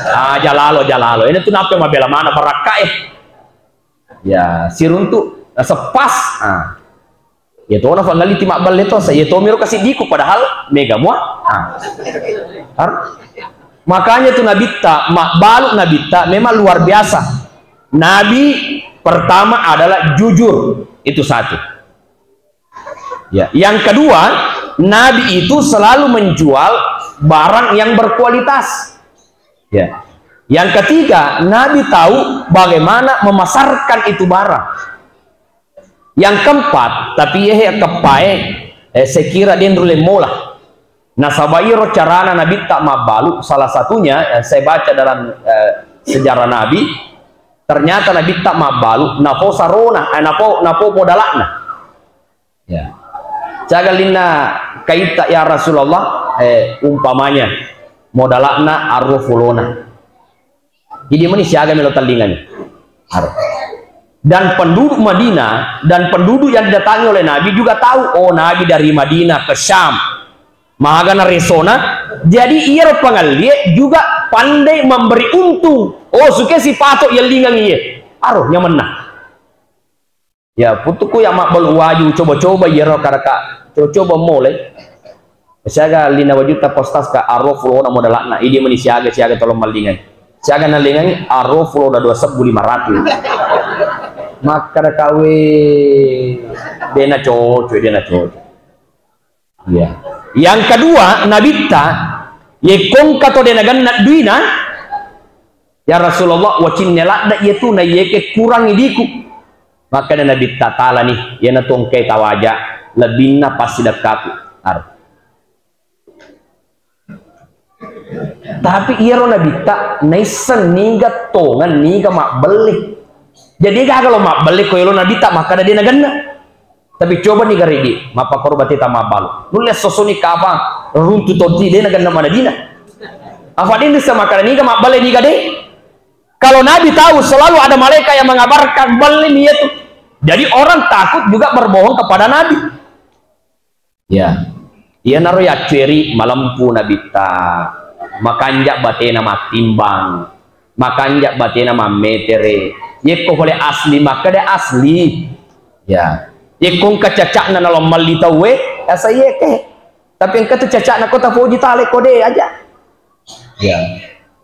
Ah, jalalo, jalalo. Ini tu nape mabela mana barakka e. Ya, siruntu, nah, sepas. Ah. Ya to, na fangaliti mabballe to, sa ya to miro kasiddiku, padahal mega mua. Ah. Har-, makanya tu nabitta, mabbalu nabitta memang luar biasa. Nabi pertama adalah jujur, itu satu. Ya, yang kedua, Nabi itu selalu menjual barang yang berkualitas. Ya. Yang ketiga, Nabi tahu bagaimana memasarkan itu barang. Yang keempat, tapi yehe keppae, eh, saya kira dia nulle mola. Nasaba iro carana Nabitta mabbalu, salah satunya, eh, saya baca dalam, eh, sejarah Nabi, ternyata Nabitta mabbalu, napo sarona, eh, napo, napo modalakna. Ya. Cagallinna kaitta, ya Rasulullah, eh, umpamanya modalakna arro fulona. Jadi meni siaga melo tellingani. Arro. Dan penduduk Madinah dan penduduk yang didatangi oleh Nabi juga tahu, oh, Nabi dari Madinah ke Syam. Maga na resona. Jadi iyaro pangallie juga pandai memberi untung. Oh, suke sipato yellingang iye. Aro nyamenna. Ya, putuku ya mabbalu waju, coba-coba iyaro karaka, coba-coba mole. Siaga lina wajuta postas ka aro fulona modalakna, idi meni siaga, siaga tolong mallingai. Siaga nallingai, aro fulona dua sebbu lima ratus. Makkada kawe, dena cocok, dena cocok. Iya. Yang kedua, Nabitta, ye kongka to de nagenna duina, ya Rasulullah, wacinne ladda iya tu, na yeke kurangi diku. Makkada Nabitta, talani, iyana tu engkai tawaja, lebbinna passidekkaku. Ar. Tapi iyaro Nabitta naisseng niga tongeng, niga mabbelle. Jadi gaga lo mabbelle ko elo Nabitta makkada de nagenna. Tapi coba ni garidi, mappakkoro bateta mabbalu. Nulle sosoni kapang runtu toddi de nagenna manadina. Apa de nissa makkada niga mabballe niga de? Kalau Nabi tahu selalu ada malaikat yang mengabarkan, balle ni itu. Jadi orang takut juga berbohong kepada Nabi. Ya. Iyanaro yaccueri malempu Nabitta, makanja batena mattimbang, makanja batena mammetere. Yekko pole asli, makkeda asli. Ya. Yekko engka cacakna nalommalli tauwe, asa yeke. Tapi engka tu cacakna ko tapoji tale kode aja. Ya.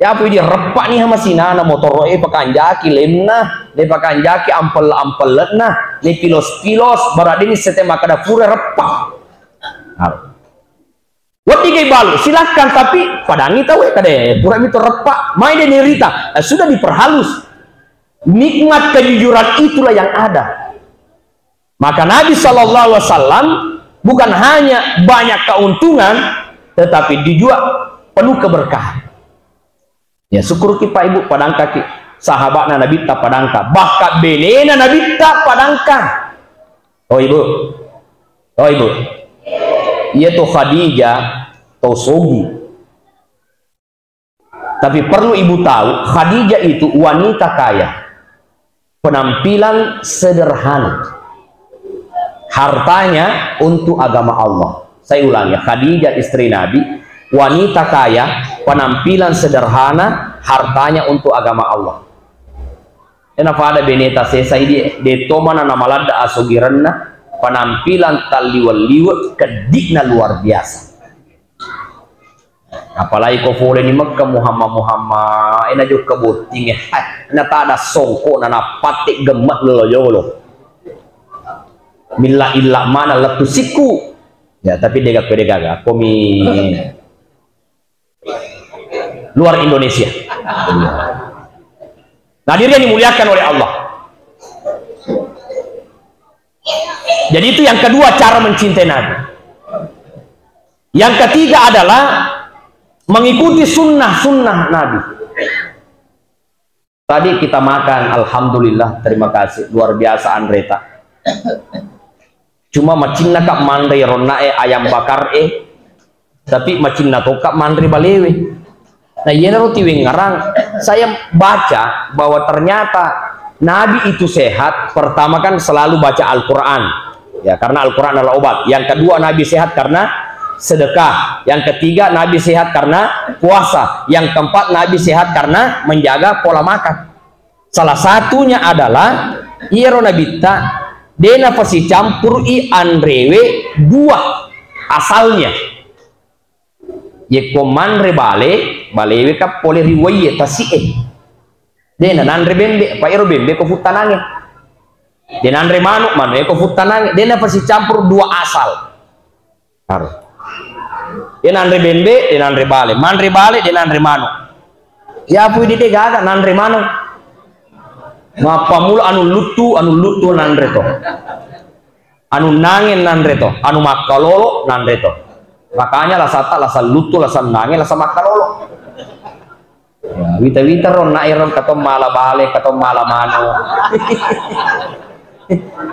Ya, apa idi reppa ni hamasinana motoro e pakanjaki lemna, le pakanjaki ampel-ampelna, le pilos-pilos, bara deni sete makkada pura reppa. Nah. Wedding gai balu, silakan, tapi padangi tau e kade, pura mitu reppa, mai de nerita. Eh, sudah diperhalus. Nikmat kejujuran itulah yang ada. Maka Nabi Shallallahu Alaihi Wasallam bukan hanya banyak keuntungan, tetapi dia juga penuh keberkahan. Ya, syukur ki Pak Ibu, padangkaki sahabatna Nabitta padangka, bahkan benena Nabitta padangka. Oh Ibu, oh Ibu, iya tuh Khadijah tau sogi. Tapi perlu Ibu tahu, Khadijah itu wanita kaya. Penampilan sederhana. Hartanya untuk agama Allah. Saya ulangi, Khadijah istri Nabi, wanita kaya, penampilan sederhana, hartanya untuk agama Allah. Ena pada beneta sesa idi, de tomana namaladda asogirenna, penampilan talliwe-liwe, kedikna luar biasa. Apalagi ko pole ni Mekka, Muhammad, Muhammad, eh, na jokka botting, eh, hai, na tada songko, na napatte gemma lolo jolo. Milla illa mana lettu sikku. Ya, tapi dega kue dega ga, komi luar Indonesia. Nah, diri yang dimuliakan oleh Allah. Jadi itu yang kedua cara mencintai Nabi. Yang ketiga adalah mengikuti sunnah-sunnah Nabi. Tadi kita makan, alhamdulillah, terima kasih, luar biasa anreta. Cuma macinna ka manre ronnae ayam bakar e, tapi macinna toka manre balewe. Nah, iyanaro tiwengngerang, saya baca bahwa ternyata Nabi itu sehat, pertama kan selalu baca Al-Quran. Ya, karena Al-Quran adalah obat. Yang kedua, Nabi sehat karena sedekah. Yang ketiga, Nabi sehat karena puasa. Yang keempat, Nabi sehat karena menjaga pola makan. Salah satunya adalah iyaro Nabitta dena pasicampurui anrewe dua asalnya. Yekko manre bale, balewe ka pole ri waiye, tasi'e. De nanre bembe, apa ero bembe ko futtanange. De nanre manu, manu e ko futtanange. De napasicampur dua asal. Harus. De nanre bembe, de nanre bale. Manre bale, de nanre manu. Ya pui di de gaga nanre manu. Mappamula anu luttu, anu luttu nanre to. Anu nange nanre to, anu makkalolo nanre to. Makanya lasata lasa luttu, lasa nange, lasa makkalolo. Ya, wita-wita ro na ero katong mala bale, katong mala manu.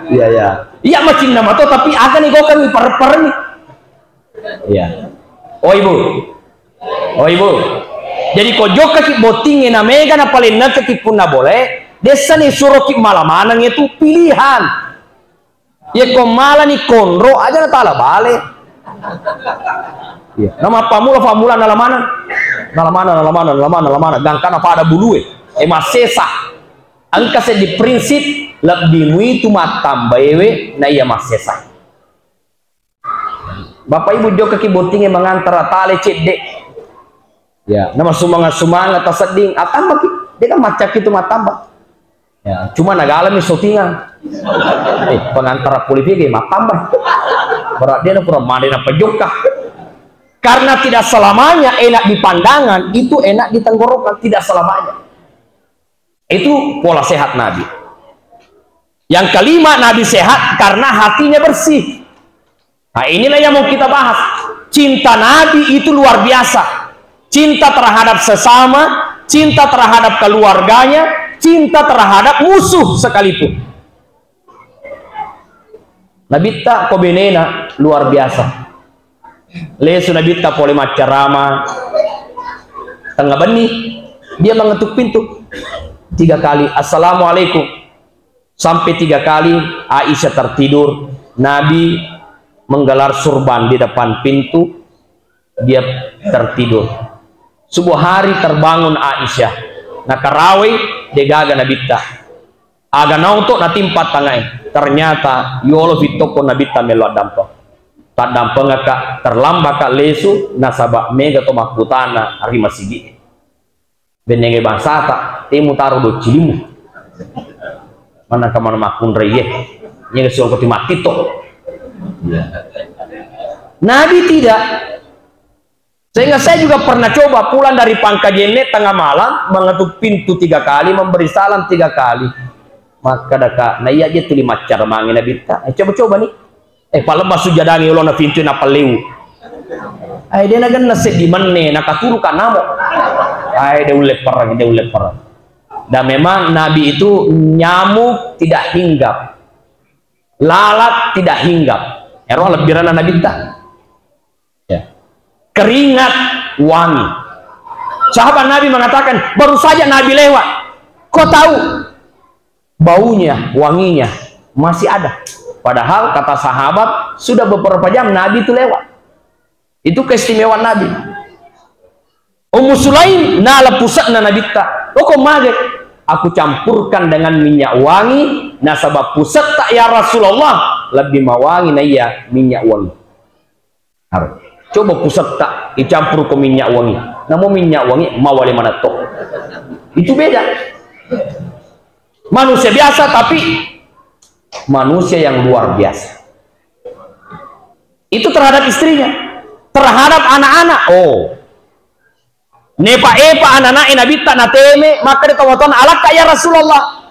Iya, iya. Iya macinna mato, tapi aga ni gokang ni pareppareng ni. Iya. Oh Ibu. Oh Ibu. Jadi ko jokka ki botting e na mega na palennekka ki punna bole, dessa ni suro ki mala maneng itu pilihan. Yekko malani konro aja natala bale. Iya. Namappamula-pamula nala maneng. Nala maneng, nala maneng, nala maneng, nala maneng. Gangkana pada bulue. E massesa. Engka seddi prinsip, lebbi muitu mattambaewe na iya massesa. Bapak Ibu jokkaki bottinge mangantara tale cedde. Ya, nama sumanga-sumanga tasedding, atambaki. Dia kan maccakki tu mattamba. Ya, cuma nagalami syutingan. Eh, pengantara pole pigi mattamba. Berat dia kurang mandi na pejokka. Karena tidak selamanya enak di pandangan, itu enak di tenggorokan, tidak selamanya. Itu pola sehat Nabi. Yang kelima, Nabi sehat karena hatinya bersih. Nah, inilah yang mau kita bahas. Cinta Nabi itu luar biasa. Cinta terhadap sesama, cinta terhadap keluarganya, cinta terhadap musuh sekalipun. Nabitta ko benena luar biasa. Lesu Nabitta pole maccarama tengnga benni, dia mengetuk pintu tiga kali, "Assalamualaikum." Sampai tiga kali Aisyah tertidur, Nabi menggelar surban di depan pintu, dia tertidur. Subuh hari terbangun Aisyah, nakarawai, degaga Nabitta. Aga naoto natimpa tangae. Ternyata yolo fittoko Nabitta melo addampeng. Taddampengaka, terlambaka lesu, nasaba mega to makkutana ri masigi. Bennenge bangsata, te mutaro doccilimu. Manangka manu makkunrai ye. Nyega siongkoti matti to. Nabi tidak. Sehingga saya juga pernah coba pulang dari Pangkajene tengah malam, mengetuk pintu tiga kali, memberi salam tiga kali. Makkadaka, na iya je tuli maccara mange Nabitta. Eh, coba-coba nih. Eh, palebba sujadangi olona pintu napallewu. Ai, de nagenna seddi menne, nakaturu kanamo. Ai, de ulle perang, de ulle perang. Dan memang Nabi itu nyamuk tidak hinggap. Lalat tidak hinggap. Ero lebbiranna Nabitta. Ya. Keringat wangi. Sahabat Nabi mengatakan, baru saja Nabi lewat. Kau tahu baunya, wanginya masih ada. Padahal kata sahabat, sudah beberapa jam Nabi itu lewat. Itu keistimewaan Nabi. Ummu Sulaim nala pusatna Nabitta. Loko mage, aku campurkan dengan minyak wangi, nasaba pusetta ya Rasulullah lebih mawangi naiya minyak wangi. Harus. Coba pusetta icampur ko minyak wangi. Namo minyak wangi mawale manetto. Itu beda. Manusia biasa tapi manusia yang luar biasa. Itu terhadap istrinya, terhadap anak-anak. Oh. Nepa-epa anak-anak Nabitta nateme, maka dia tahu tuan alakka ya Rasulullah.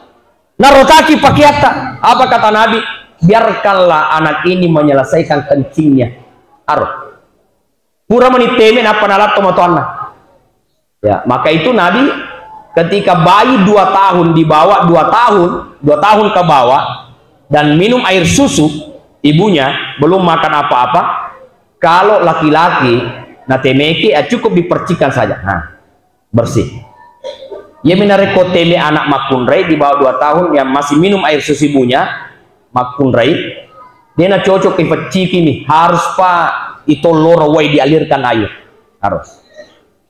Narotaki pakiatta. Apa kata Nabi? Biarkanlah anak ini menyelesaikan kencingnya. Aro. Pura meni teme nappa nalatto matoanna. Ya, maka itu Nabi ketika bayi dua tahun dibawa, dua tahun, dua tahun ke bawah, dan minum air susu ibunya, belum makan apa-apa, kalau laki-laki natemeke, ya cukup dipercikkan saja. Nah, bersih. Iya minarekko teme anak makkunrai di bawah dua tahun yang masih minum air susu ibunya, makkunrai, dia na cocok ipecciki nih, harus pa itolloro wai dialirkan air. Harus.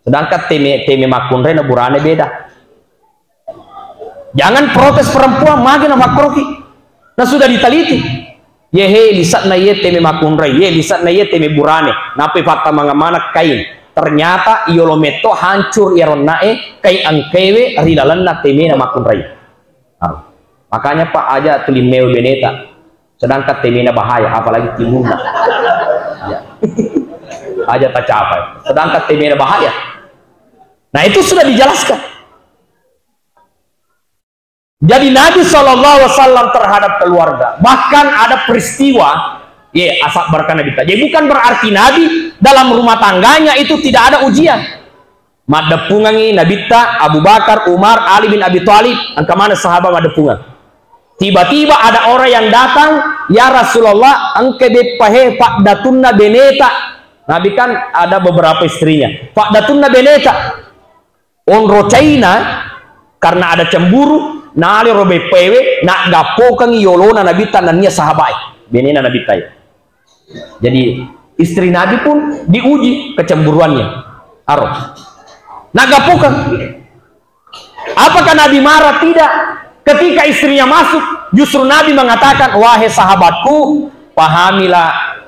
Sedangkan teme, teme makkunrai na burane beda. Jangan protes perempuan, magi na makkoroki. Na sudah diteliti. Ye he, lisa'na ye teme makkunrai, ye lisa'na ye teme burane. Nape fatta mangamana kain. Ternyata iyolo metto hancur iyaronnae kai engkewe ri lalenna temena makkunrai. Ah. Makanya Pak aja tuli mewe beneta. Sedangkan temena bahaya, apalagi timunna. Ya. Aja tacapai. Sedangkan temena bahaya. Nah, itu sudah dijelaskan. Jadi Nabi Shallallahu Alaihi Wasallam terhadap keluarga, bahkan ada peristiwa, ye, asabbarkan Nabi. Jadi bukan berarti Nabi dalam rumah tangganya itu tidak ada ujian. Maddeppungangi Nabitta Abu Bakar, Umar, Ali bin Abi Thalib, engka mana sahabat maddeppungang. Tiba-tiba ada orang yang datang, "Ya Rasulullah, engka beppa he paddatunna beneta." Nabi kan ada beberapa istrinya. "Paddatunna beneta." Onro China, karena ada cemburu, nalero beppaewe, naggappokengi yolona Nabitta nennia sahabae, benena Nabitta. Jadi, istri Nabi pun diuji kecemburuannya. Aro. Nagapokeng. Apakah Nabi marah? Tidak. Ketika istrinya masuk, justru Nabi mengatakan, "Wahai sahabatku, pahamilah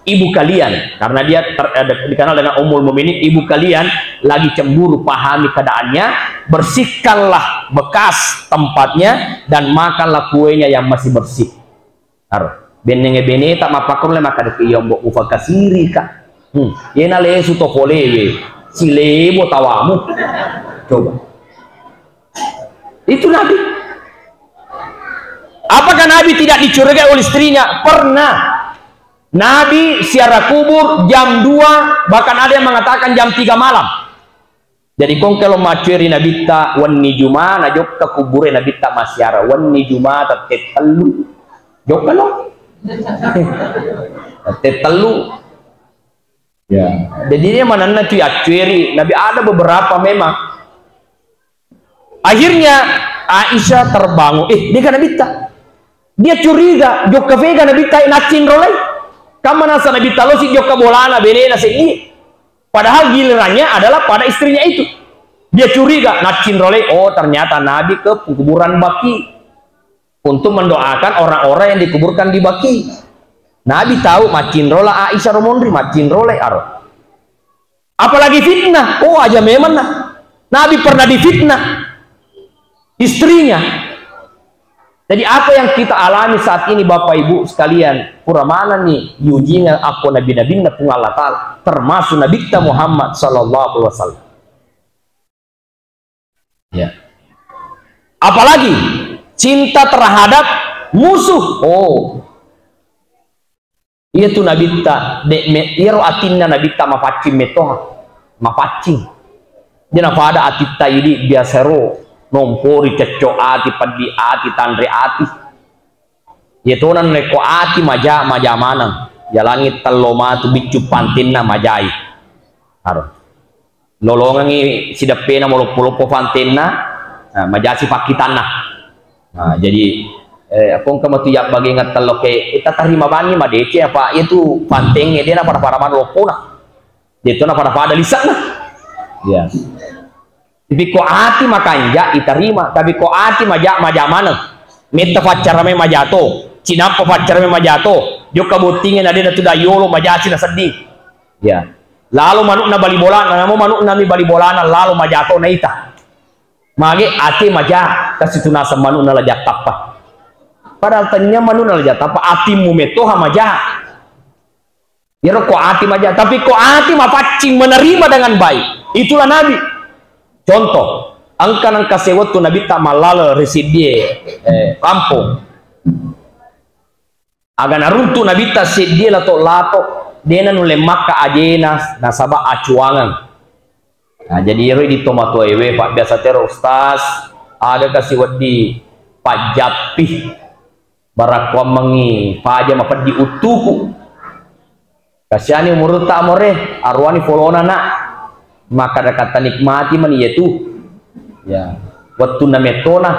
ibu kalian." Karena dia ter-, eh, dikenal dengan Ummul Mukminin, "Ibu kalian lagi cemburu, pahami keadaannya, bersihkanlah bekas tempatnya dan makanlah kuenya yang masih bersih." Aro, bennenge beneta mappakkorong le makkadaki, "Iya, Mbok, ufakasirika." Hmm, yena lesu to polewe, silebo tawamu. Coba. Itu Nabi. Apakah Nabi tidak dicurigai oleh istrinya? Pernah. Nabi ziarah kubur jam dua, bahkan ada yang mengatakan jam tiga malam. Jadi, kongke lo maccue ri Nabitta wenni Juma, najokka kubure Nabitta massiara wenni Juma tette tellu. Jokka lo. Tette tellu. Ya. Jadi dia manenna tu yaccueri. Nabi ada beberapa memang. Akhirnya Aisyah terbangun. Eh, dia kan Nabitta. Dia curiga, jokka fega Nabitta, eh, naccinrolai. Kamma nasa Nabitta losi jokka bolana, benena seddi. Padahal gilirannya adalah pada istrinya itu. Dia curiga, naccinrolai. Oh, ternyata Nabi ke kuburan Baki untuk mendoakan orang-orang yang dikuburkan di Baki. Nabi tahu maccinrola Aisyah romonri, maccinrolai aro. Apalagi fitnah. Oh, aja memang nah. Nabi pernah difitnah istrinya. Jadi apa yang kita alami saat ini Bapak Ibu sekalian, pura manenni yujinga akko nabi-nabinna Puang Allah Ta'ala, termasuk Nabitta Muhammad sallallahu alaihi wasallam. Ya. Apalagi cinta terhadap musuh. Oh. Iya tu Nabitta, de' me-, iyaro atinna Nabitta mapaccing metoha, mapaccing. Dia napada atitta idi biasa ro, nompori cecco ati, peddi ati, tanre ati. Iya tona narekko ati maja, maja maneng. Yalangi tello matu biccu pantinna majai. Aro. Lolongengngi sideppena maloppo-loppo fantenna, nah, majasi pakkitanna. Nah, jadi, eh, akko engka matu yabbagengeng telloke, eh, tatarima banni madeceng apa, iya tu fantengnge de' napada-pada maneng loppona. De' to napada-pada lise'na. Iya. Tapi ko ati makanja itarima, tapi ko ati maja, maja maneng. Metta faccarame majato, cinappa faccarame majato, jokka bottingnge na de' natu dayyolo majasi nasedding. Ya. Lalo manu'na bali bolana, namo manu'na mi bali bolana lalo majato naita. Mage ati maja, kasi tunaseng manu'na la jattappa. Padahal tennya manu'na la jattappa, atimmu metoha maja. Iyaro ko ati maja, tapi ko ati mapaccing menerima dengan baik. Itulah Nabi. Contoh, engka nengka sewettu Nabitta mallala ri siddie, eh, kampong. Aga naruntu Nabitta siddie lato-lato, dena nulle makka ajena nasaba acuangeng. Nah, jadi ero idi tomatoaewe, Pak, biasa tero, "Ustaz, aga kasi wedding pajjappi?" Barakkuammengngi faja mapeddi uttuku. Kasiani umurutta more, aruani folona nak. Makkada kata nikmati mani yetu. Ya, wettunna mettona.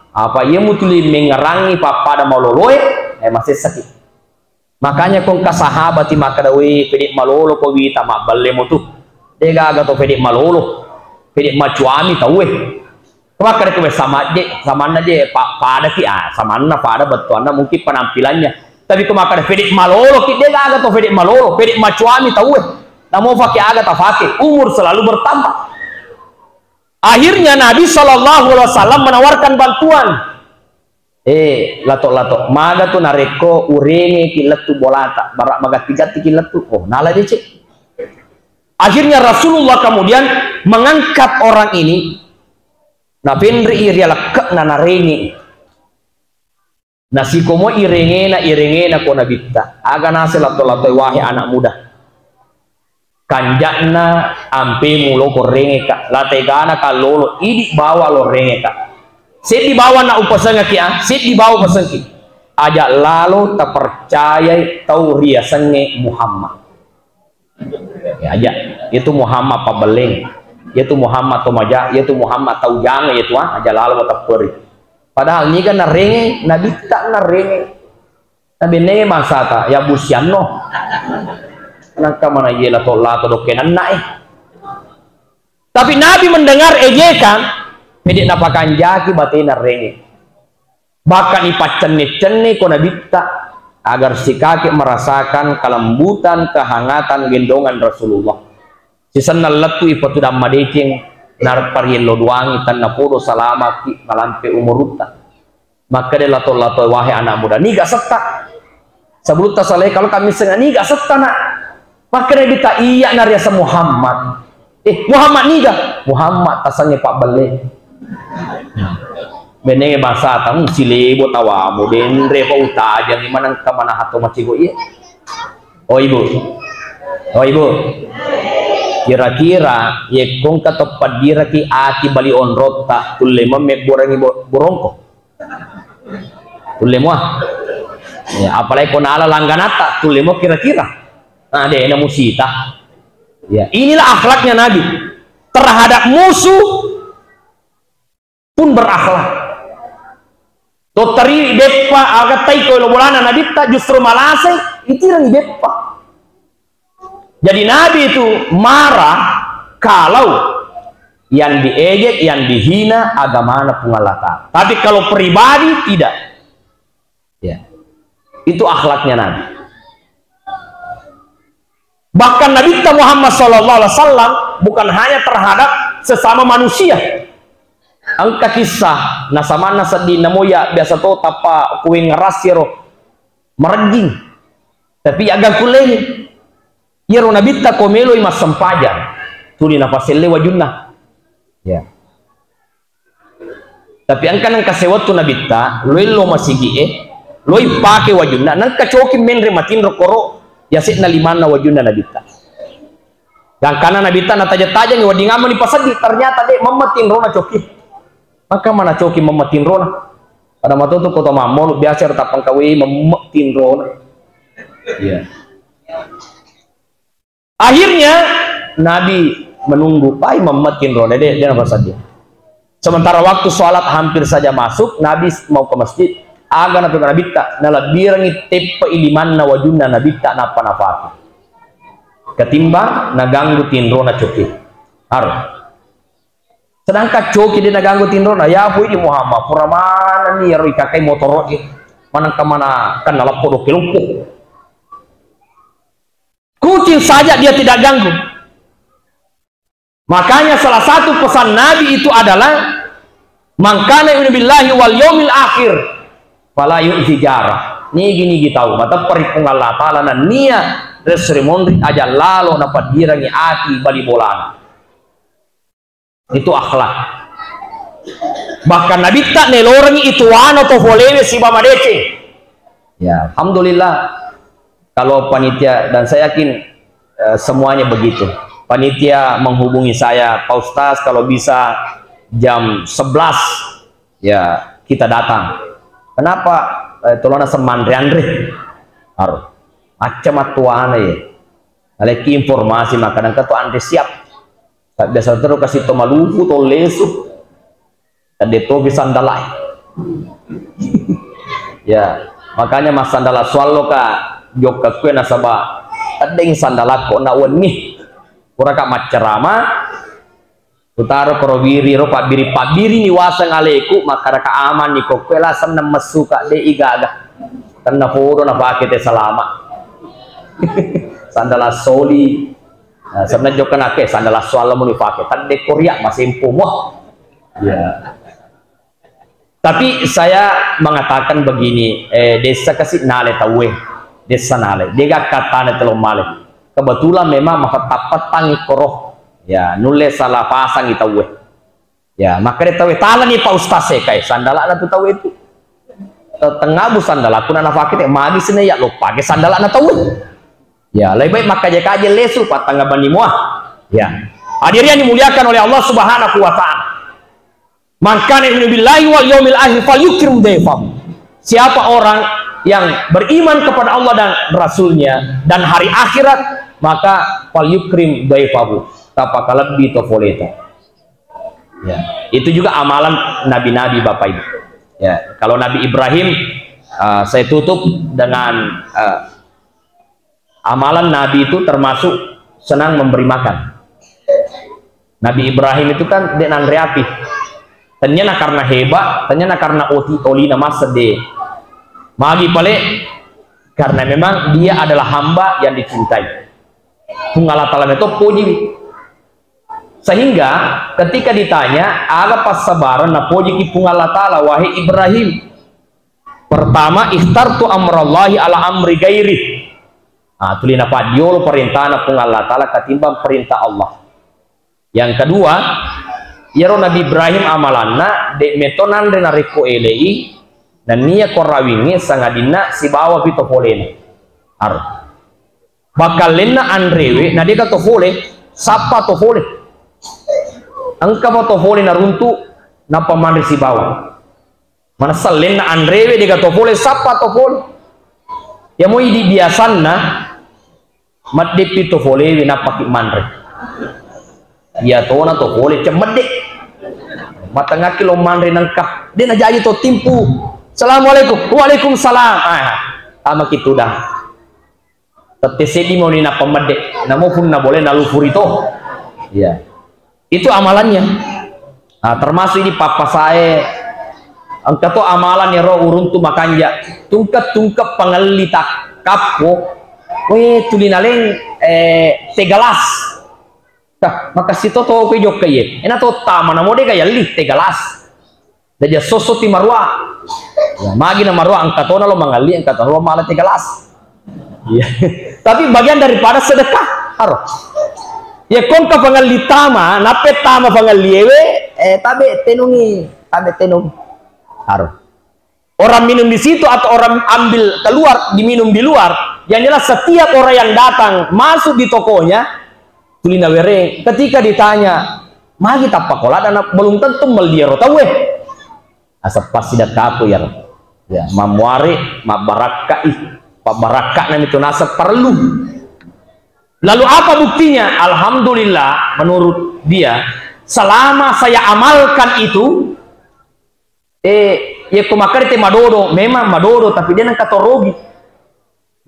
Apa iya mutuli mengngerangi pappada maloloe, eh, masessaki. Makanya kongka sahabati makkada, "Wei, pede malolo ko wita mabballe mutu." De gaga to pede malolo. Pede macuami tauwe. Makkeda ko sama je, samanna je, pa-, pada ki, ah, samanna pada bettuanna mungkin penampilannya. Tapi ko makkeda pede malolo ki, de gaga to pede malolo, pede macuami tauwe. Namo fake aga tafake, umur selalu bertambah. Akhirnya Nabi sallallahu alaihi wasallam menawarkan bantuan. Eh, lato-lato, maga tu narekko urenge ki lettu bolata, bara magatti-gatti ki lettu. Oh, nala deceng. Akhirnya Rasulullah kemudian mengangkat orang ini, napenri'i ri alekke'na, narenge. Nasikomo irengena, irengena ko Nabitta. Aga naseng lato-latoi, wahai anak muda. Kanja'na ampemu loko rengeka, lategana kallolo, idi bawa lo rengeka. Seddi bawa na upasengaki, ah, seddi bawa pasengki. Aja lalo tapercayai tau riasengnge Muhammad. Ya, aja. Itu Muhammad pabelleng. Itu Muhammad tomaja, itu Muhammad tau jange itu, ah, aja lalo matepperi. Padahal niga narenge, Nabitta narenge. Nabennenge bangsata, ya busianno. Nangka mana ye lato-lato dokke nenna, eh. Tapi Nabi mendengar ejekan, pede napakanjaki batena renge. Bahkan ipaccenne-cenne ko Nabitta agar sikake merasakan kelembutan, kehangatan gendongan Rasulullah. Sisenna lettu ipatudang madeceng, nareppa riello duangi, tennapodo salamaki malampe umurutta. Makkeda lato-lato, "Wahai anak muda, niga setta?" Sebelum tasalai, kalau kami sengaja, "Niga setta, nak?" Makkeda Nabitta, "Iya nariaseng Muhammad." "Eh, Muhammad niga?" "Muhammad tasengnge pabbelle." Bennenge bangsa tamu silebo tawamu, denre pa utajangi manengka manahato macego iye. Oh, Ibu. Oh, Ibu. Kira-kira yekkongka toppaddiraki ati bali onrotta, tulle memme burangi bo-, burongko? Tulle mua? Ya, apalagi ko nala langganatta, tulle mo kira-kira. Nah, deh, na musita. Ya, inilah akhlaknya Nabi. Terhadap musuh pun berakhlak. Tottari beppa, aga tai ko lo bolana Nabitta justru malasai, itirangi beppa. Jadi Nabi itu marah kalau yang diejek, yang dihina agamana Puang Allah Ta'ala. Tapi kalau pribadi tidak. Ya. Itu akhlaknya Nabi. Bahkan Nabi Muhammad sallallahu alaihi wasallam bukan hanya terhadap sesama manusia. Engka kisah nasamanna sedding namoya biasa to tappa kuweng ngerasiro merejing. Tapi agak kulengi. Iyaro Nabitta ko meloi massempajang, tuli napaselle wajunna. Ya. Tapi engka nengka sewettu Nabitta, loi lo masigi e, loi pake wajunna, nengka coki menre matinro koro, yase'na limanna wajunna Nabitta. Gangkana Nabitta nataja-tajangi wedding amma ni paseddi, ternyata de' memma tinrona coki. Maka mana coki memma tinrona? Pada matoto kota mammolo biasa ro tappangkawei memma tinrona. Iya. Akhirnya Nabi menunggu, pai memma tinrona, de' de' napaseddi. Sementara waktu sholat hampir saja masuk, Nabi mau ke masjid. Aga napegau Nabitta, nalebbirangi teppa ilimanna wajunna Nabitta nappa nafake. Ketimbang naganggu tinrona coki. Harus. Sedangkan coki de' naganggu tinrona, ya pui di Muhammad, pura manenni iyaro ikakai motoro'e. Manengka mana kenna leppo dokke luppo. Kucing saja dia tidak ganggu. Makanya salah satu pesan Nabi itu adalah, "Man kana yu'minu billahi wal yaumil akhir, fala yu'zi jarah." Nigi-nigi tau mateppa ri Puang Allah Ta'ala nennia resso ri monri aja lalo napaddirangi ati bali bolana. Itu akhlak. Bahkan Nabitta nelorengi itu wano to folewe siba madeceng. Ya, alhamdulillah. Kalau panitia, dan saya yakin, eh, semuanya begitu. Panitia menghubungi saya, "Pak Ustaz, kalau bisa jam sebelas, ya, kita datang." Kenapa? Eh, tolong semanre-anre. Harus. Macam atuana ya. Aleki informasi maka nengka to anre siap. Tak biasa terus kasih to maluku to lesu. Tadde topi sandalai. Ya, makanya massandala suallo ka jokka kue nasaba teddeng sandalakko na wenni. Pura ka maccerama, utaro koro wiri ro pabbiri-pabbiri ni waseng aleku, makkada ka aman ni kokkue la senneng messu ka de igaga. Tenna podo napake te salama. Sandala soli. Nah, senneng jokka nake sandala suallo muni pake. Tadde koria masempo mo. Ya. Tapi saya mengatakan begini, eh, dessa kasi nale tauwe, dessa nale, dega kattana telo male. Kebetulan memang mafetta-pettangi koro, ya, nulle salah pasangi tauwe. Ya, maka de tauwe talani Pak Ustaz sekai, sandalana tu tauwe itu. Te-, tengabu sandalaku na nafake te, magi sine ya lo pake sandalana tauwe. Ya, lebih baik makkaje-kaje lesu, pattanga bani mua. Ya. Hadirin yang dimuliakan oleh Allah Subhanahu wa Ta'ala. "Man kana yu'minu billahi wal yaumil akhir falyukrim dhaifahu." Siapa orang yang beriman kepada Allah dan Rasulnya dan hari akhirat, maka falyukrim dhaifahu. Tapakalebbi to foleta. Ya, itu juga amalan nabi-nabi, Bapak Ibu. Ya, kalau Nabi Ibrahim, uh, saya tutup dengan, uh, amalan Nabi itu termasuk senang memberi makan. Nabi Ibrahim itu kan de nanre api. Tenniana karena hebat, tenniana karena oti-, olina massa de. Magi pale, karena memang dia adalah hamba yang dicintai. Puang Allah Ta'ala meto poji. Sehingga ketika ditanya, aga passabareng napojiki Puang Allah Ta'ala, wahai Ibrahim? Pertama, "Ikhtartu amrallahi ala amri gairi." Ah, tuli napaddiolo parentana Puang Allah Ta'ala katimbang perintah Allah. Yang kedua, iyaro Nabi Ibrahim amalanna, de meto nanre narekko elei, nennia korawingnge sangadinna sibawa pi to folena. Ar. Bakkallenna anrewe, na dega to fole, sappa to fole. Engka mo to fole naruntu, nappa manre sibawa. Manessa lenna anrewe dega to fole, sappa to fole. Ya moi di biasanna, meddeppi to folewi nappaki manre. Iya tona to fole cemmedde. Matengakki lo manre nengka. De najaji to timpu. Assalamualaikum. Waalaikumsalam. Ah, amaki tudang. Tette seddi moni nappa medde. Namo punna boleh nalufuri to. Iya. Itu amalannya. Nah, termasuk ini pappasae, engka to amalan ero uruntu makanja, tungke-tungke pangelli tak kappo, we tuli naleng, eh, tegalas. Kah, makassi to to koe jokka iye. Ena to tama namo de gayalli tegalas. Jadi sosso ti marua. Ya, magi na marua engka tona lo mangelli, engka tona lo mala tegalas. Iya. Tapi bagian daripada sedekah, aro. Ya, kongka pangelli tama, nappe tama pangelli ewe, eh, tabe tenungi, tabe tenung. Aro. Orang minum di situ atau orang ambil keluar, diminum di luar. Yang jelas setiap orang yang datang masuk di tokonya, tuli nawereng. Ketika ditanya, magi tappa kola dana, belum tentu melli ero tauwe. Asappa sidakkaku iyaro. Ya, mammuare mabbarakkai. Pabbarakka'na mitu naseng parellu. Lalu apa buktinya? Alhamdulillah, menurut dia, selama saya amalkan itu, eh, yekko makkeda te madodo, memang madodo, tapi de nengka to rogi.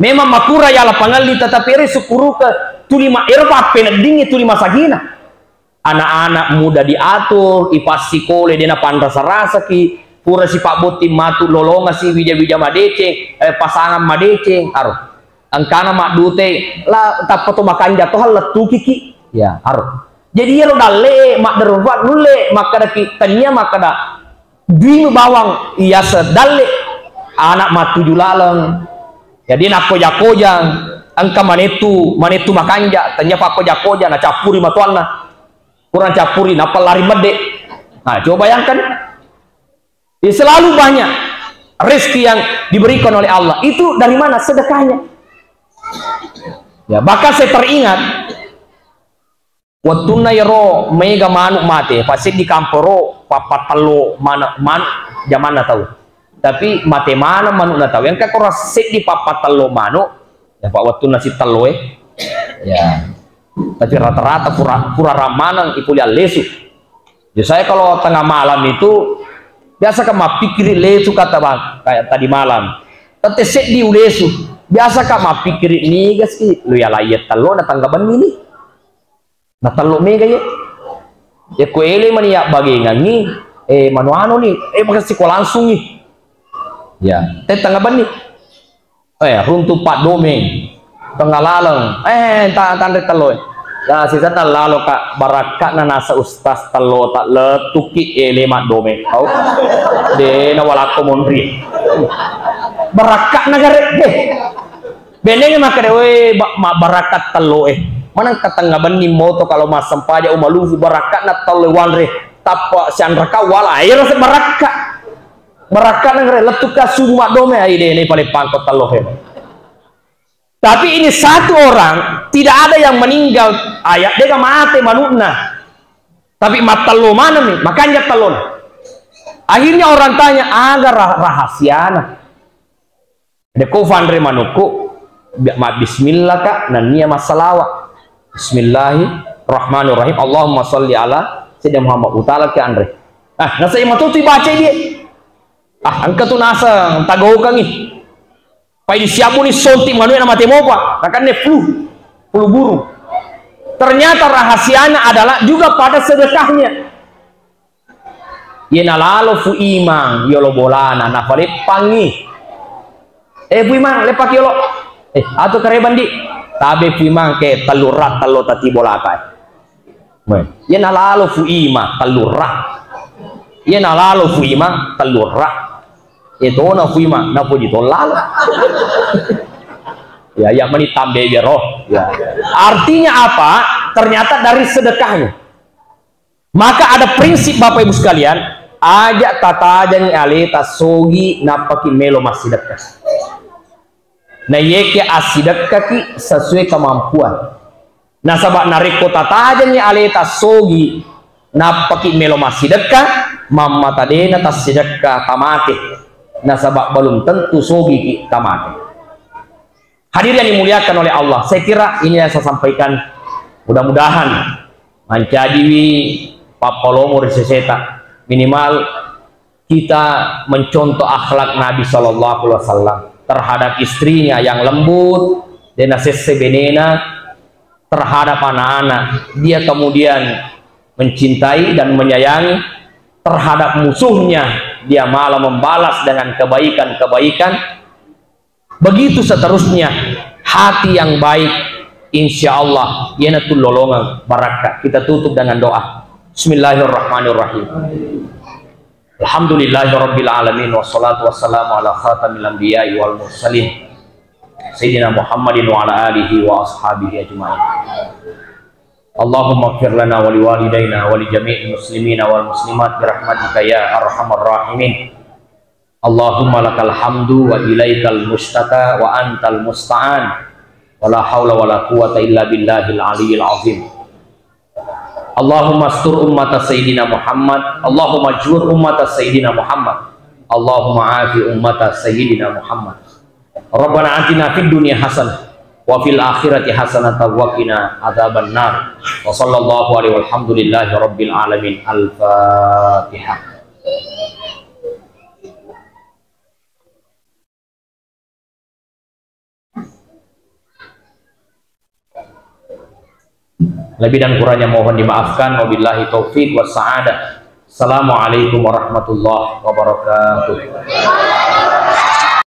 Memang makura yala pangelli, tetapi ero sukkuruka tuli ma-, ero pappeneddingngi tuli masagina. Anak-anak muda diatur, ipassikole, de napanrasa-rasaki, pura sipabbotting matu lolongasi wija-wija madeceng, eh, pasangan madeceng, aro. Engkana maddute, la tappa to makanja to lettukiki. Ya, aro. Jadi iyaro dalle madderufat nulle makkedaki, tania makkeda, Dui bawang iyaseng dalle, anak mattuju laleng. Jadi nakkoja-kojang, engka manettu, manettu makanja, tania pakkoja-koja, nacappuri matoanna. Kurang cappuri, nappa lari medde. Nah, coba bayangkan. Ya, selalu banyak rezeki yang diberikan oleh Allah. Itu dari mana? Sedekahnya. Ya, bahkan saya teringat, Wettunna iyaro maega manu mate, paseddi kamporo, pappattello mana-, manu jamanna tau. Tapi mate maneng manu'na tau. Engka koro seddi pappattello manu, ya, pa wettunna sittelloe. Ya. Tapi rata-rata pura, pura rammaneng ipuli allesu. Ya, saya kalau tengah malam itu biasa kan mappikiri lesu kata bang, kayak tadi malam. Tette seddi ulesu. Biasa kan mappikiri niga sih, lu ya laiya tello na tangga benni ni. Natello mega ye. Yekko ele mani yabbagengangngi, eh, manu-anu ni, eh, makassi ko langsungngi. Ya, te tengnga benni. Eh, runtu paddomeng. Tengnga laleng. Eh, ta-, tanre tello. Ya, sisa tallalo ka barakka'na nasa ustaz tello ta lettukki ele maddomeng. Au. De na walakko monri. Barakka'na gare. Deh. Bennengngi makkeda, "Wé, ba-, mabbarakka telloé. Maneng ka tengnga benni moto kalau massempajang umalufu barakka'na telloé wanré tappa sianraka wala." Iyaro sé barakka. Barakka nengre lettukka subuh maddomé, ai dé né palé pangko telloé. Tapi ini satu orang, tidak ada yang meninggal, ayat déga maté manu'na. Tapi mattello manenni, makanja tellona. Akhirnya orang tanya, "Aga ra-, rahasiana?" Dekko fanre manukku, bi-, mabbismillah ka, nennia massalawa. Bismillahirrahmanirrahim. Allahumma shalli ala Sayyidina Muhammad. Utala ki anre. Ah, nasai matotu ibaca dia. Ah, engka tu naseng, tagaukangi. Pai disiabbuni sonti manu'na mate mopa, nakanne flu, flu burung. Ternyata rahasianya adalah juga pada sedekahnya. Yé nalalo Fu Imang yolo bolana, nafaleppangngi. "Eh, Fu Imang, leppaki yolo." "Eh, atu karebang di." "Tabe Fu Imang, ke tellu rak tello tati bolaka." Wé, yé nalalo Fu Imang tellu rak. Yé nalalo Fu Imang tellu rak. Yé tona Fu Imang, napoji to lalo. Ya, ya meni tambe biaro. Ya. Artinya apa? Ternyata dari sedekahnya. Maka ada prinsip, Bapak Ibu sekalian, aja tatajangi aleta sogi nappaki melo massidekka. Na yeke assidekkaki sesuai kemampuan. Nasaba narekko tatajangi aleta sogi nappaki melo massidekka, mammata dena tassidekka tamate. Nasaba belum tentu sogiki tamate. Hadirin yang dimuliakan oleh Allah, saya kira ini yang saya sampaikan. Mudah-mudahan mancajiwi pappalomo ri seseta. Minimal kita mencontoh akhlak Nabi Shallallahu Alaihi Wasallam terhadap istrinya yang lembut, dena sesse benena, terhadap anak-anak. Dia kemudian mencintai dan menyayangi, terhadap musuhnya dia malah membalas dengan kebaikan-kebaikan. Begitu seterusnya, hati yang baik, insya Allah, iyanatu lolongeng barakka. Kita tutup dengan doa. Bismillahirrahmanirrahim. Alhamdulillahirabbil alamin, wassalatu wassalamu ala khatamil anbiya'i wal mursalin, Sayyidina Muhammadin wa ala alihi wa ashabihi ajma'in. Allahumma ighfir lana wa liwalidaina wa li jami'il muslimina wal muslimat bi rahmatika ya arhamar rahimin. Allahumma lakal hamdu wa ilaikal mustaka wa antal musta'an. Wa la haula wa la quwwata illa billahil aliyyil azim. Allahumma astur ummata Sayyidina Muhammad. Allahumma jur ummata Sayyidina Muhammad. Allahumma afi ummata Sayyidina Muhammad. Rabbana atina fid dunya hasanah wa fil akhirati hasanatan wa qina adzaban nar. Wa sallallahu alaihi walhamdulillahi rabbil alamin. Al-Fatihah. Lebih dan kurangnya mohon dimaafkan. Wabillahi taufik was sa'adah. Assalamualaikum warahmatullahi wabarakatuh.